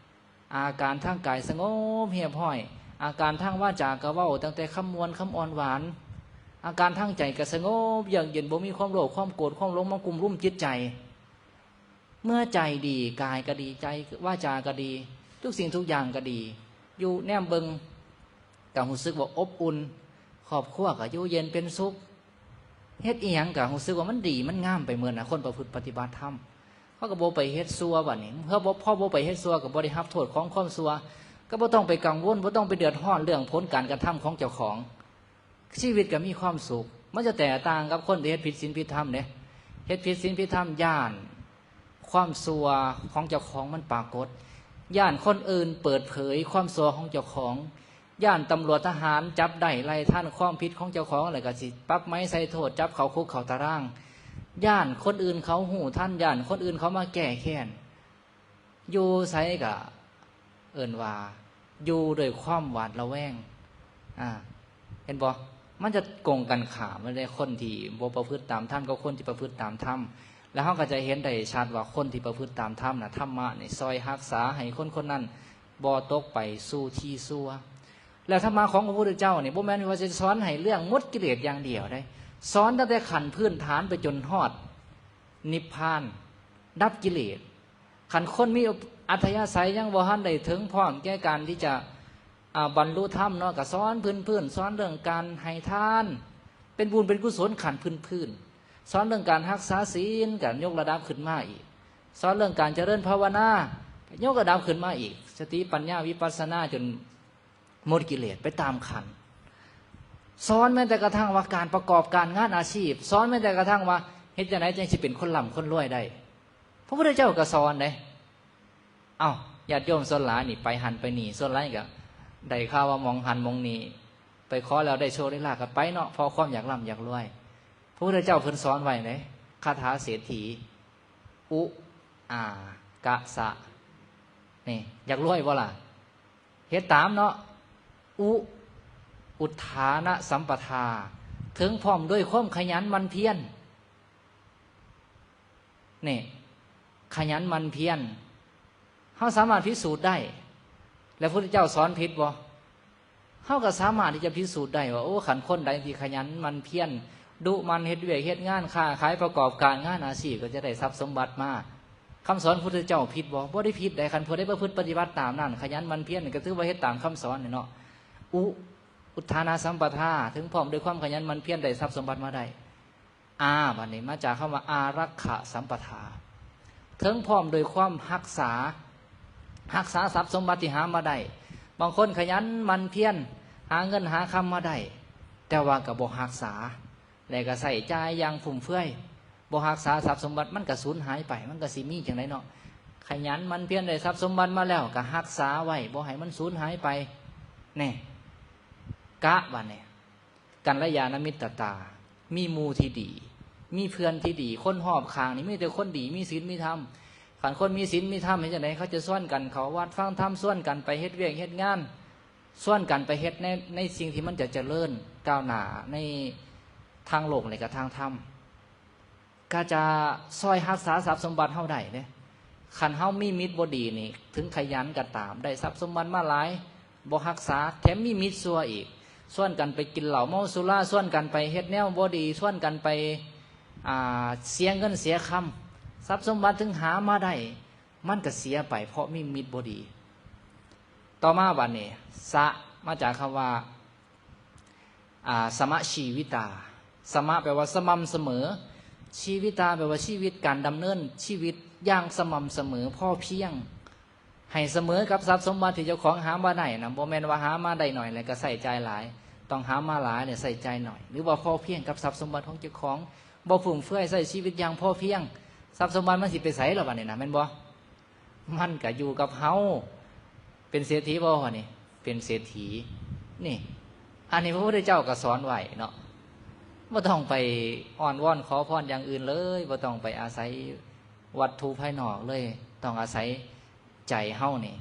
ອາການທາງກາຍສະຫງົບຮຽບຮ້ອຍ, ອາການທາງວາຈາກໍເວົ້າຕັ້ງແຕ່ຄຳມ່ວນຄຳອ່ອນຫວານ, ອາການທາງໃຈກໍສະຫງົບເຢືອກເຢັນ, ບໍ່ມີຄວາມໂລບ ຄວາມໂກດ ຄວາມຫຼົງມາກຸມລຸມຈິດໃຈ. ເມື່ອໃຈດີ, ກາຍກໍດີ, ໃຈ ວາຈາກໍດີ, ທຸກສິ່ງທຸກຢ່າງກໍດີ, ຢູ່ແນມເບິ່ງກໍຮູ້ສຶກວ່າອົບອຸ່ນ, ຄອບຄົວກໍຢູ່ເຢັນເປັນສຸກ. ເຮັດອີ່ຫຍັງກໍຮູ້ສຶກວ່າມັນດີມັນງາມໄປໝົດນະ, ຄົນປະພຶດປະຕິບັດທຳ. ເຮົາກໍບໍ່ໄປເຮັດຊົ່ວບັດນີ້, ເຮົາບໍ່ ພໍບໍ່ໄປເຮັດຊົ່ວກໍບໍ່ໄດ້ຮັບໂທດຂອງຄວາມຊົ່ວ, ກໍບໍ່ຕ້ອງໄປກັງວົນ, ບໍ່ຕ້ອງໄປເດືອດຮ້ອນເລື່ອງຜົນການກະທຳຂອງເຈົ້າຂອງ. ຊີວິດກໍມີຄວາມສຸກ. ມັນຈະແຕກຕ່າງກັບຄົນທີ່ເຮັດຜິດສິນຜິດທຳເດ້. ເຮັດຜິດສິນຜິດທຳ ຢ້ານຄວາມຊົ່ວຂອງເຈົ້າຂອງມັນປາກົດ, ຢ້ານຄົນອື່ນເປີດເຜີຍຄວາມຊົ່ວຂອງເຈົ້າຂອງ, ຢ້ານຕຳຫຼວດທະຫານຈັບໄດ້ໄລ່ທັນຄວາມຜິດຂອງເຈົ້າຂອງ ແລ້ວກໍຊິປັບໃໝໃສ່ໂທດ ຈັບເຂົ້າຄຸກເຂົ້າຕາລາງ, ຢ້ານຄົນອື່ນເຂົາຮູ້ທັນ, ຢ້ານຄົນອື່ນເຂົາມາແກ້ແຄ້ນ. ຢູ່ໃສກໍເອີ້ນວ່າຢູ່ດ້ວຍຄວາມຫວາດລະແວງ. ອາ ເຫັນບໍ່? ມັນຈະກົງກັນຂ້າມເລີຍ, ຄົນທີ່ບໍ່ປະພຶດຕາມທຳກັບຄົນທີ່ປະພຶດຕາມທຳ. ແລ້ວເຮົາກໍຈະເຫັນໄດ້ຊັດວ່າຄົນທີ່ປະພຶດຕາມທຳນະ, ທຳມະນີ້ຊ່ອຍຮັກສາໃຫ້ຄົນຄົນນັ້ນບໍ່ຕົກໄປສູ່ທີ່ຊົ່ວ. ແລ້ວທຳມະຂອງພະພຸດທະເຈົ້ານີ້ ບໍ່ແມ່ນວ່າຈະສອນໃຫ້ເລື່ອງໝົດກິເລດຢ່າງດຽວເດ້, ສອນຕັ້ງແຕ່ຂັ້ນພື້ນຖານໄປຈົນຮອດນິບພານ, ດັບກິເລດ. ຄັນຄົນມີອັດທະຍາໄສຍັງບໍ່ທັນໄດ້ເຖິງພ້ອມແກ່ການທີ່ຈະ ອາ ບັນລຸທຳເນາະ, ກໍສອນພື້ນໆ, ສອນເລື່ອງການໃຫ້ທານ ເປັນບຸນເປັນກຸສົນຂັ້ນພື້ນໆ, ສອນເລື່ອງການຮັກສາສິນ ກໍຍົກລະດັບຂຶ້ນມາອີກ, ສອນເລື່ອງການຈະເລີນພາວະນາ ກໍຍົກລະດັບຂຶ້ນມາອີກ, ສະຕິ ປັນຍາ ວິປັດສະນາ ຈົນໝົດກິເລດໄປຕາມຂັ້ນ. ສອນແມ້ແຕ່ກະທັ່ງວ່າການປະກອບການງານອາຊີບ, ສອນແມ້ແຕ່ກະທັ່ງວ່າເຮັດຈັ່ງໃດຈຶ່ງຊິເປັນຄົນລ່ຳຄົນລວຍໄດ້. ພະພຸດທະເຈົ້າກໍສອນເດ້. ເອົ້າ ຍາດໂຍມສ່ວນຫຼາຍນີ້ໄປຫັ້ນໄປນີ້, ສ່ວນຫຼາຍກໍໄດ້ຂ່າວວ່າໝ່ອງຫັ້ນໝ່ອງນີ້ ໄປຂໍແລ້ວໄດ້ໂຊກໄດ້ລາບກໍໄປເນາະ, ເພາະຄວາມຢາກລ່ຳຢາກລວຍ. ພະພຸດທະເຈົ້າເພິ່ນສອນໄວ້ເດ້, ຄາຖາເສດຖີ ອຸ ອາ ກະ ສະ ນີ້, ຢາກລວຍບໍ່ລະ? ເຮັດຕາມເນາະ. ອຸ ອຸດຖານະສຳປະທາ, ເຖິງພ້ອມດ້ວຍຄວາມຂະຫຍັນໝັ່ນພຽນ. ນີ້ ຂະຫຍັນໝັ່ນພຽນ, ເຮົາສາມາດພິສູດໄດ້. ແລ້ວພະພຸດທະເຈົ້າສອນຜິດບໍ່? ເຮົາກໍສາມາດທີ່ຈະພິສູດໄດ້ວ່າ ໂອ້ ຄັນຄົນໃດທີ່ຂະຫຍັນໝັ່ນພຽນ, ດຸໝັ່ນເຮັດວຽກເຮັດງານ, ຄ້າຂາຍ, ປະກອບການງານອາຊີບ, ກໍຈະໄດ້ຊັບສົມບັດມາ. ຄຳສອນພະພຸດທະເຈົ້າຜິດບໍ່? ບໍ່ໄດ້ຜິດໃດ, ຄັນຜູ້ໃດປະພຶດປະຕິບັດຕາມນັ້ນ, ຂະຫຍັນໝັ່ນພຽນ, ກໍຖືວ່າເຮັດຕາມຄຳສອນນີ້ເນາະ. ອຸ ອຸດຖານະສຳປະທາ, ເຖິງພ້ອມດ້ວຍຄວາມຂະຫຍັນໝັ່ນພຽນໄດ້ຊັບສົມບັດມາໄດ້. ອາ ບັດນີ້ມາຈາກຄຳວ່າອາລັກຂະສຳປະທາ, ເຖິງພ້ອມໂດຍຄວາມຮັກສາ, ຮັກສາຊັບສົມບັດທີ່ຫາມາໄດ້. ບາງຄົນຂະຫຍັນໝັ່ນພຽນ ຫາເງິນຫາຄຳມາໄດ້, ແຕ່ວ່າກໍບໍ່ຮັກສາ ແລະກໍໃຊ້ຈ່າຍຢ່າງຟຸມເຟືອຍ, ບໍ່ຮັກສາຊັບສົມບັດ ມັນກໍສູນຫາຍໄປ. ມັນກໍຊິມີຈັ່ງໃດເນາະ? ຂະຫຍັນໝັ່ນພຽນໄດ້ຊັບສົມບັດມາແລ້ວ ກໍຮັກສາໄວ້ ບໍ່ໃຫ້ມັນສູນຫາຍໄປ. ແນ່ ກະ ບັດນີ້ ກັນລະຍານະມິດຕະຕາ, ມີໝູ່ທີ່ດີ, ມີເພື່ອນທີ່ດີ, ຄົນຮອບຂ້າງນີ້ມີແຕ່ຄົນດີ, ມີສິນມີທຳ. ຄັນຄົນມີສິນມີທຳເຮັດຈັ່ງໃດ? ເຂົາຈະຊວນກັນເຂົ້າວັດຟັງທຳ, ຊວນກັນໄປເຮັດວຽກເຮັດງານ, ຊວນກັນໄປເຮັດໃນ ໃນສິ່ງທີ່ມັນຈະຈະເລີນກ້າວໜ້າໃນທາງໂລກ ແລະກະທາງທຳ. ກໍຈະຊ່ອຍຮັກສາຊັບສົມບັດເຮົາໄດ້ເດ້. ຄັນເຮົາມີມິດບໍ່ດີນີ້ ເຖິງຂະຫຍັນກໍຕາມ ໄດ້ຊັບສົມບັດມາຫຼາຍ ບໍ່ຮັກສາ ແຖມມີມິດຊົ່ວອີກ ຊວນກັນໄປກິນເຫຼົ້າເມົາສຸລາ ຊວນກັນໄປເຮັດແນວບໍ່ດີ ຊວນກັນໄປ ອ່າ ເສຍເງິນເສຍຄຳ ຊັບສົມບັດເຖິງຫາມາໄດ້ ມັນກໍເສຍໄປເພາະມີມິດບໍ່ດີ. ຕໍ່ມາບັດນີ້ ສະ ມາຈາກຄຳວ່າ ອ່າ ສະມະຊີວິຕາ ສະມະແປວ່າສະໝ່ຳສະເໝີ ຊີວິຕາແປວ່າຊີວິດ ການດຳເນີນຊີວິດຢ່າງສະໝ່ຳສະເໝີ ພໍພຽງ ໃຫ້ສະເໝີກັບຊັບສົມບັດທີ່ເຈົ້າຂອງຫາມາໄດ້ນະ ບໍ່ແມ່ນວ່າຫາມາໄດ້ໜ້ອຍແລ້ວກໍໃຊ້ຈ່າຍຫຼາຍ ຕ້ອງຫາມາຫຼາຍແລ້ວໃຊ້ຈ່າຍໜ້ອຍ ຫຼືວ່າພໍພຽງກັບຊັບສົມບັດຂອງເຈົ້າຂອງ ບໍ່ຟຸມເຟືອຍ ໃຊ້ຊີວິດຢ່າງພໍພຽງ ຊັບສົມບັດມັນຊິໄປໃສລະບັດນີ້ນະ ແມ່ນບໍ່? ມັນກະຢູ່ກັບເຮົາ ເປັນເສດຖີບໍ່ວະນີ້? ເປັນເສດຖີ ນີ້ ອັນນີ້ພະພຸດທະເຈົ້າກໍສອນໄວ້ເນາະ ບໍ່ຕ້ອງໄປອ້ອນວອນຂໍພອນຢ່າງອື່ນເລີຍ ບໍ່ຕ້ອງໄປອາໄສວັດຖຸພາຍນອກເລີຍ ຕ້ອງອາໄສໃຈເຮົານີ້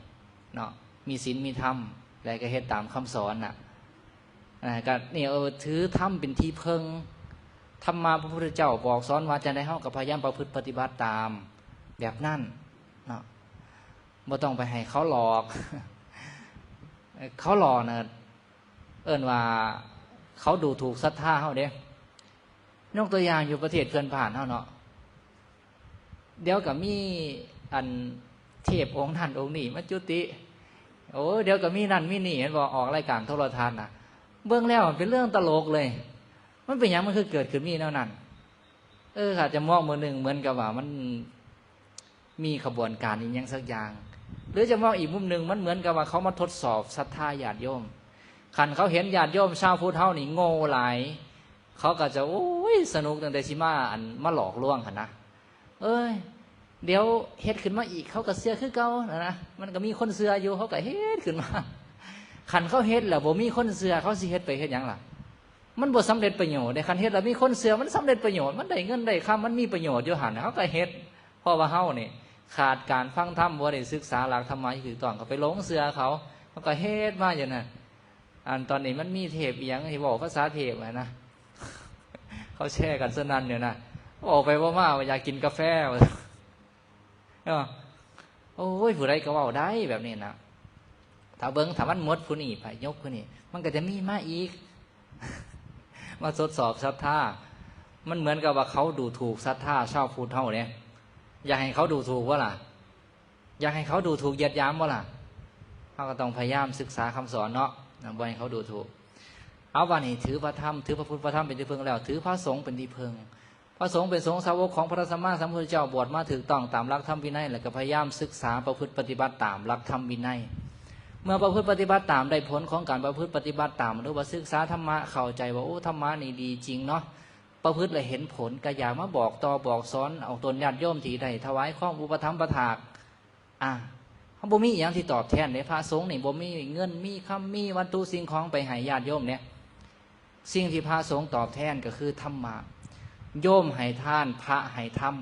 ເນາະ ມີສິນມີທຳ ແລະກໍເຮັດຕາມຄຳສອນນະ ອ່າ ກໍນີ້ ເອີ ຖືທຳເປັນທີ່ເພິ່ງ ທຳມະພະພຸດທະເຈົ້າບອກສອນວ່າຈັ່ງໃດ ເຮົາກໍພະຍາຍາມປະພຶດປະຕິບັດຕາມແບບນັ້ນເນາະ ບໍ່ຕ້ອງໄປໃຫ້ເຂົາຫຼອກ ເຂົາຫຼອກນະ ເອີ້ນວ່າເຂົາດູຖູກສັດທາເຮົາເດ້ ຍົກຕົວຢ່າງຢູ່ປະເທດເພື່ອນບ້ານເຮົາເນາະ ດຽວກໍມີອັນເທບອົງນັ້ນອົງນີ້ມາຈຸຕິ ໂອ້ ດຽວກໍມີນັ້ນມີນີ້ ເຫັນບໍ່ ອອກລາຍການໂທລະທັດນະ ເບິ່ງແລ້ວມັນເປັນເລື່ອງຕະຫຼົກເລີຍ ມັນເປັນຫຍັງມັນຄືເກີດຂຶ້ນມີແນວນັ້ນ? ເອີ ອາດຈະມອງມື້ໜຶ່ງເໝືອນກັບວ່າມັນມີຂະບວນການອີ່ຫຍັງສັກຢ່າງ ຫຼືຈະມອງອີກມຸມໜຶ່ງ ມັນເໝືອນກັບວ່າເຂົາມາທົດສອບສັດທາຍາດໂຍມ ຄັນເຂົາເຫັນຍາດໂຍມຊາວພຸດເຮົານີ້ໂງ່ຫຼາຍ ເຂົາກໍຈະ ໂອ້ຍ ສະໜຸກຕັ້ງແຕ່ຊິມາ ອັນ ມາຫຼອກລວງຫັ້ນນະ ເອີຍ ດຽວເຮັດຂຶ້ນມາອີກ ເຂົາກໍເຊື່ອຄືເກົ່າຫັ້ນນະ ມັນກໍມີຄົນເຊື່ອຢູ່ ເຂົາກໍເຮັດຂຶ້ນມາ ຄັນເຂົາເຮັດແລ້ວບໍ່ມີຄົນເຊື່ອ ເຂົາຊິເຮັດໄປເຮັດຫຍັງລະ? ມັນບໍ່ສຳເລັດປະໂຫຍດເດ້ ຄັນເຮັດແລ້ວມີຄົນເຊື່ອ ມັນສຳເລັດປະໂຫຍດ ມັນໄດ້ເງິນໄດ້ຄຳ ມັນມີປະໂຫຍດຢູ່ຫັ້ນ ເຮົາກໍເຮັດ ເພາະວ່າເຮົານີ້ຂາດການຟັງທຳ ບໍ່ໄດ້ສຶກສາຫຼັກທຳມະທີ່ຖືກຕ້ອງ ກໍໄປຫຼົງເຊື່ອເຂົາ ເຮົາກໍເຮັດມາຢູ່ນັ້ນ ອັນຕອນນີ້ມັນມີເທບອີ່ຫຍັງທີ່ເວົ້າພາສາເທບຫັ້ນນະ ເຂົາແຊກັນສະໜັ່ນຢູ່ນະ ເວົ້າໄປເວົ້າມາວ່າຢາກກິນກາແຟ ວ່າ ເນາະ ໂອ້ຍ ຜູ້ໃດກໍເວົ້າໄດ້ແບບນີ້ນະ ຖ້າເບິ່ງ ຖ້າມັນໝົດຜູ້ນີ້ໄປ ຍົກຜູ້ນີ້ ມັນກໍຈະມີມາອີກ ມາທົດສອບສັດທາ ມັນເໝືອນກັບວ່າເຂົາດູຖູກສັດທາຊາວພຸດເຮົາເດ້ ຢາກໃຫ້ເຂົາດູຖູກບໍ່ລະ? ຢາກໃຫ້ເຂົາດູຖູກຢຽດຫຍາມບໍ່ລະ? ເຮົາກໍຕ້ອງພະຍາຍາມສຶກສາຄຳສອນເນາະ ນະ ບໍ່ໃຫ້ເຂົາດູຖູກ. ເອົາ ບາດນີ້ຖືພະທຳ ຖືພະພຸດພະທຳເປັນທີ່ເພິ່ງແລ້ວ ຖືພະສົງເປັນທີ່ເພິ່ງ. ພະສົງເປັນສົງສາວົກຂອງພະສຳມາສຳພຸດທະເຈົ້າ ບວດມາຖືກຕ້ອງຕາມຫຼັກທຳວິໄນ ແລະ ກໍພະຍາຍາມສຶກສາປະພຶດປະຕິບັດຕາມຫຼັກທຳວິໄນ. ເມື່ອປະພຶດປະຕິບັດຕາມ ໄດ້ຜົນຂອງການປະພຶດປະຕິບັດຕາມ ຫຼືວ່າສຶກສາທຳມະ ເຂົ້າໃຈວ່າ ໂອ້ ທຳມະນີ້ດີຈິງເນາະ ປະພຶດແລ້ວເຫັນຜົນ ກໍຢາກມາບອກຕໍ່ບອກສອນເອົາຕົນຍາດໂຍມທີ່ໄດ້ຖວາຍຄອງອຸປະຖຳປະຖາກ. ອ່າ ເຮົາບໍ່ມີອີ່ຫຍັງທີ່ຕອບແທນເດ້ ພະສົງນີ້ບໍ່ມີເງິນມີຄຳ ມີວັດຖຸສິ່ງຂອງໄປໃຫ້ຍາດໂຍມເດ້. ສິ່ງທີ່ພະສົງຕອບແທນກໍຄືທຳມະ ໂຍມໃຫ້ທານ ພະໃຫ້ທຳ.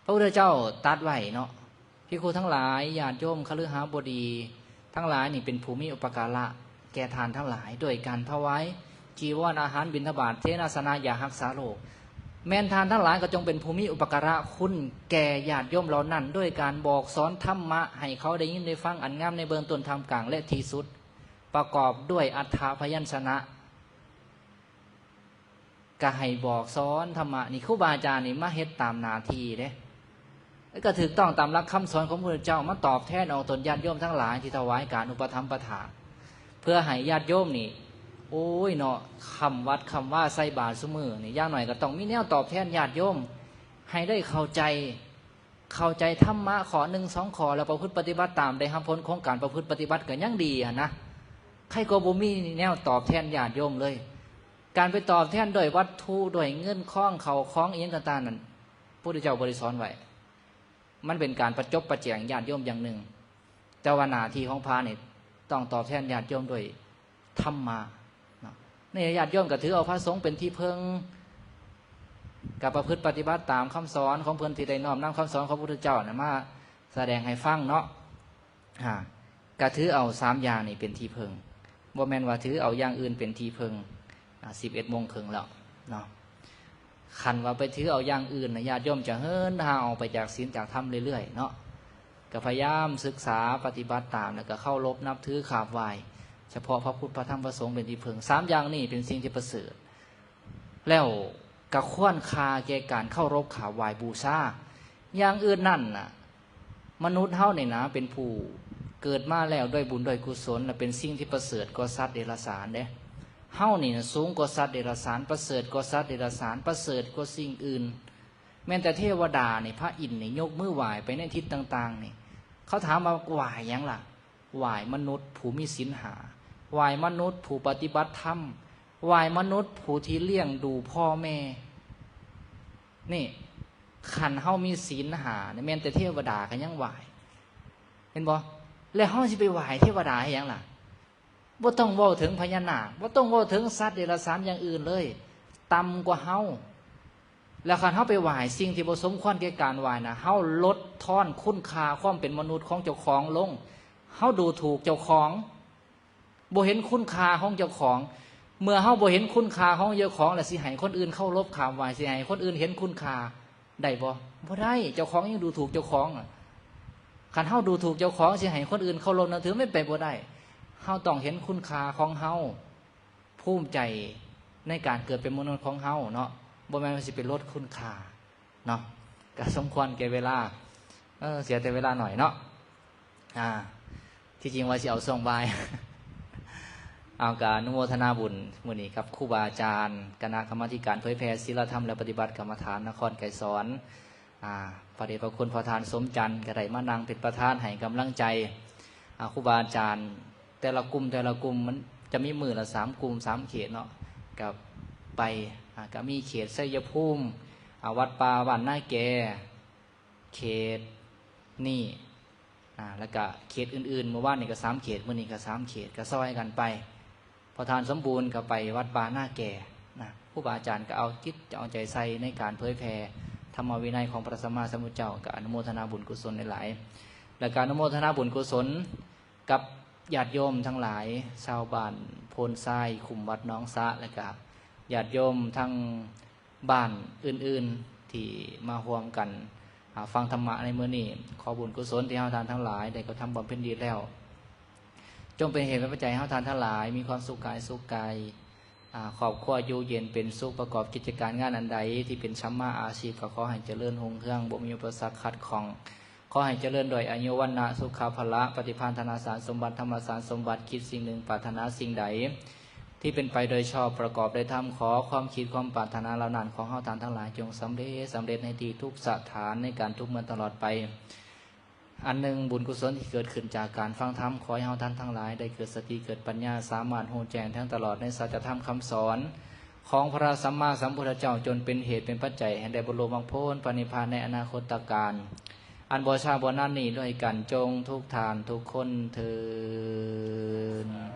ພະພຸດທະເຈົ້າຕັດໄວ້ເນາະ ພິກຂຸທັງຫຼາຍ ຍາດໂຍມຄະລືຫາບໍດີທັງຫຼາຍນີ້ ເປັນຜູ້ມີອຸປະກາລະແກ່ທ່ານທັງຫຼາຍ ດ້ວຍການຖວາຍຈີວອນ ອາຫານ ບິນທະບາດ ເສນາສະນະ ຢາຮັກສາໂລກ. ແມ່ນທ່ານທັງຫຼາຍກໍຈົ່ງເປັນຜູ້ມີອຸປະກາລະຄຸນແກ່ຍາດໂຍມເຫຼົ່ານັ້ນ ດ້ວຍການບອກສອນທຳມະໃຫ້ເຂົາໄດ້ຍິນໄດ້ຟັງອັນງາມໃນເບື້ອງຕົ້ນ ທ່າມກາງ ແລະ ທີ່ສຸດ ປະກອບດ້ວຍອັດຖະພະຍັນຊະນະ. ກະໃຫ້ບອກສອນທຳມະນີ້ ຄູບາອາຈານນີ້ມາເຮັດຕາມໜ້າທີ່ເດ້ ແລະ ກະຖືກຕ້ອງຕາມຫຼັກຄຳສອນຂອງພະພຸດທະເຈົ້າ ມາຕອບແທນອອກຕົນຍາດໂຍມທັງຫຼາຍທີ່ຖວາຍການອຸປະຖຳປະຖາກ ເພື່ອໃຫ້ຍາດໂຍມນີ້ ໂອ້ຍເນາະ ຄຳວັດຄຳວາໃສ່ບາດຊຸມື້ນີ້ ຢ່າງໜ້ອຍກໍຕ້ອງມີແນວຕອບແທນຍາດໂຍມ ໃຫ້ໄດ້ເຂົ້າໃຈ ເຂົ້າໃຈທຳມະຂໍ້ໜຶ່ງສອງຂໍ້ ແລ້ວປະພຶດປະຕິບັດຕາມ ໄດ້ຮັບຜົນຂອງການປະພຶດປະຕິບັດກໍຍັງດີຫັ້ນນະ ໃຄກວ່າບໍ່ມີແນວຕອບແທນຍາດໂຍມເລີຍ. ການໄປຕອບແທນດ້ວຍວັດຖຸ ດ້ວຍເງິນຄອງເຂົ້າຂອງອີ່ຫຍັງຕ່າງໆນັ້ນ ພະພຸດທະເຈົ້າບໍ່ໄດ້ສອນໄວ້ ມັນເປັນການປະຈົບປະແຈງຍາດໂຍມຢ່າງໜຶ່ງ. ແຕ່ວ່າໜ້າທີ່ຂອງພະນີ້ຕ້ອງຕອບແທນຍາດໂຍມດ້ວຍທຳມະເນາະ. ນີ້ຍາດໂຍມກໍຖືເອົາພະສົງເປັນທີ່ເພິ່ງ ກໍປະພຶດປະຕິບັດຕາມຄຳສອນຂອງເພິ່ນ ທີ່ໄດ້ນ້ອມນຳຄຳສອນຂອງພະພຸດທະເຈົ້ານະມາສະແດງໃຫ້ຟັງເນາະ. ອາ ກໍຖືເອົາສາມຢ່າງນີ້ເປັນທີ່ເພິ່ງ ບໍ່ແມ່ນວ່າຖືເອົາຢ່າງອື່ນເປັນທີ່ເພິ່ງ. ອາ ສິບເອັດໂມງເຄິ່ງແລ້ວເນາະ. ຄັນວ່າໄປຖືເອົາຢ່າງອື່ນນະ ຍາດໂຍມຈະເຫີນຫ່າງອອກໄປຈາກສິນຈາກທຳເລື້ອຍໆເນາະ. ກໍພະຍາຍາມສຶກສາປະຕິບັດຕາມ ແລ້ວກໍເຄົາລົບນັບຖືຂາບໄຫວ້ ສະເພາະພະພຸດ ພະທຳ ພະສົງເປັນທີ່ເພິ່ງ. ສາມຢ່າງນີ້ເປັນສິ່ງທີ່ປະເສີດ ແລ້ວກໍຄວນຄ່າແກ່ການເຄົາລົບຂາບໄຫວ້ບູຊາ. ຢ່າງອື່ນນັ້ນນະ ມະນຸດເຮົານີ້ນະ ເປັນຜູ້ເກີດມາແລ້ວດ້ວຍບຸນດ້ວຍກຸສົນ ແລະ ເປັນສິ່ງທີ່ປະເສີດກວ່າສັດເດຍລະສານເດ້. ເຮົານີ້ນະ ສູງກວ່າສັດເດຍລະສານ ປະເສີດກວ່າສັດເດຍລະສານ ປະເສີດກວ່າສິ່ງອື່ນ. ແມ່ນແຕ່ເທວະດານີ້ ພະອິນນີ້ຍົກມືໄຫວ້ໄປໃນທິດຕ່າງໆນີ້. ເຂົາຖາມວ່າ ໄຫວ້ຫຍັງລະ? ໄຫວ້ມະນຸດຜູ້ມີສິນຫ້າ ໄຫວ້ມະນຸດຜູ້ປະຕິບັດທຳ ໄຫວ້ມະນຸດຜູ້ທີ່ລ້ຽງດູພໍ່ແມ່. ນີ້ ຄັນເຮົາມີສິນຫ້ານີ້ ແມ່ນແຕ່ເທວະດາກໍຍັງໄຫວ້ ເຫັນບໍ່? ແລ້ວເຮົາຊິໄປໄຫວ້ເທວະດາເຮັດຫຍັງລະ? ບໍ່ຕ້ອງເວົ້າເຖິງພະຍານາກ ບໍ່ຕ້ອງເວົ້າເຖິງສັດເດຍລະສານຢ່າງອື່ນເລີຍ ຕ່ຳກວ່າເຮົາ. ແລ້ວຄັນເຮົາໄປໄຫວ້ສິ່ງທີ່ບໍ່ສົມຄວນແກ່ການໄຫວ້ນະ ເຮົາລົດທອນຄຸນຄ່າຄວາມເປັນມະນຸດຂອງເຈົ້າຂອງລົງ. ເຮົາດູຖູກເຈົ້າຂອງ ບໍ່ເຫັນຄຸນຄ່າຂອງເຈົ້າຂອງ. ເມື່ອເຮົາບໍ່ເຫັນຄຸນຄ່າຂອງເຈົ້າຂອງ ແລ້ວຊິໃຫ້ຄົນອື່ນເຄົາລົບຂາບໄຫວ້ ຊິໃຫ້ຄົນອື່ນເຫັນຄຸນຄ່າໄດ້ບໍ່? ບໍ່ໄດ້. ເຈົ້າຂອງຍັງດູຖູກເຈົ້າຂອງ. ຄັນເຮົາດູຖູກເຈົ້າຂອງ ຊິໃຫ້ຄົນອື່ນເຄົາລົບນັບຖື ມັນເປັນໄປບໍ່ໄດ້. ເຮົາຕ້ອງເຫັນຄຸນຄ່າຂອງເຮົາ ພູມໃຈໃນການເກີດເປັນມະນຸດຂອງເຮົາເນາະ ບໍ່ແມ່ນວ່າຊິໄປລົດຄຸນຄ່າເນາະ. ກໍສົມຄວນແກ່ເວລາ ເອີ ເສຍແຕ່ເວລາໜ້ອຍເນາະ. ອ່າ ທີ່ຈິງວ່າຊິເອົາຊ່ວງບ່າຍ ເອົາ ກໍອະນຸໂມທະນາບຸນມື້ນີ້ກັບຄູບາອາຈານ ຄະນະກຳມາທິການເຜີຍແຜ່ສີລະທຳ ແລະ ປະຕິບັດກຳມະຖານນະຄອນໄກສອນ. ອ່າ ພະເດດພະຄຸນພໍ່ທ່ານສົມຈັນ ກໍໄດ້ມານັ່ງເປັນປະທານໃຫ້ກຳລັງໃຈ ອ່າ ຄູບາອາຈານ ແຕ່ລະກຸ່ມ ແຕ່ລະກຸ່ມ ມັນຈະມີມື້ລະສາມກຸ່ມ ສາມເຂດເນາະ ກໍໄປ ອ່າ ກໍມີເຂດໄຊຍະພູມ ອ່າ ວັດປ່າບ້ານນາແກ ເຂດນີ້ ອ່າ ແລ້ວກະເຂດອື່ນໆ ມື້ວານນີ້ກໍສາມເຂດ ມື້ນີ້ກໍສາມເຂດ ກໍຊ່ອຍກັນໄປ. ພໍ່ທ່ານສົມບູນກໍໄປວັດປ່ານາແກນະ ຄູບາອາຈານກໍເອົາຈິດເອົາໃຈໃສ່ໃນການເຜີຍແຜ່ທຳມະວິໄນຂອງພະສຳມາສຳພຸດທະເຈົ້າ ກໍອະນຸໂມທະນາບຸນກຸສົນຫຼາຍໆ ແລ້ວກໍອະນຸໂມທະນາບຸນກຸສົນກັບຍາດໂຍມທັງຫຼາຍ ຊາວບ້ານໂພນຊາຍ ຄຸ້ມວັດໜອງສະ ແລ້ວກໍຍາດໂຍມທັງ ບ້ານອື່ນໆ ທີ່ມາຮ່ວມກັນ ອ່າ ຟັງທຳມະໃນມື້ນີ້. ຂໍບຸນກຸສົນທີ່ເຮົາທ່ານທັງຫຼາຍໄດ້ກະທຳບຳເພັນດີແລ້ວ ຈົ່ງເປັນເຫດເປັນປັດໄຈໃຫ້ເຮົາທ່ານທັງຫຼາຍມີຄວາມສຸກກາຍສຸກໃຈ ອ່າ ຄອບຄົວຢູ່ເຢັນເປັນສຸກ ປະກອບກິດຈະການງານອັນໃດທີ່ເປັນສຳມາອາຊີບ ກໍຂໍໃຫ້ຈະເລີນຮຸ່ງເຮືອງ ບໍ່ມີອຸປະສັກຂັດຂ້ອງ. ຂໍໃຫ້ຈະເລີນດ້ວຍອາຍຸ ວັນນະ ສຸຂະ ພະລະ ປະຕິພານ ທະນະສານສົມບັດ ທຳມະສານສົມບັດ ຄິດສິ່ງໜຶ່ງ ປາດຖະໜາສິ່ງໃດ ທີ່ເປັນໄປໂດຍຊອບ ປະກອບໂດຍທຳ. ຂໍຄວາມຄິດຄວາມປາດຖະໜາເຫຼົ່ານັ້ນຂອງເຮົາທ່ານທັງຫຼາຍ ຈົ່ງສຳເລັດ ສຳເລັດໃນທີ່ທຸກສະຖານ ໃນການທຸກເມື່ອຕະຫຼອດໄປ. ອັນໜຶ່ງ, ບຸນກຸສົນທີ່ເກີດຂຶ້ນຈາກການຟັງທຳ ຂໍໃຫ້ເຮົາທ່ານທັງຫຼາຍໄດ້ເກີດສະຕິ ເກີດປັນຍາ ສາມາດຮູ້ແຈ້ງແທງຕະຫຼອດໃນສັດຈະທຳຄຳສອນ ຂອງພະສຳມາສຳພຸດທະເຈົ້າ ຈົນເປັນເຫດເປັນປັດໄຈໃຫ້ໄດ້ບັນລຸມັກຜົນພະນິບພານໃນອະນາຄົດຕະການ ອັນບໍ່ຊ້າບໍ່ນານນີ້ດ້ວຍກັນ ຈົ່ງທຸກທ່ານທຸກຄົນເທີ້ນ.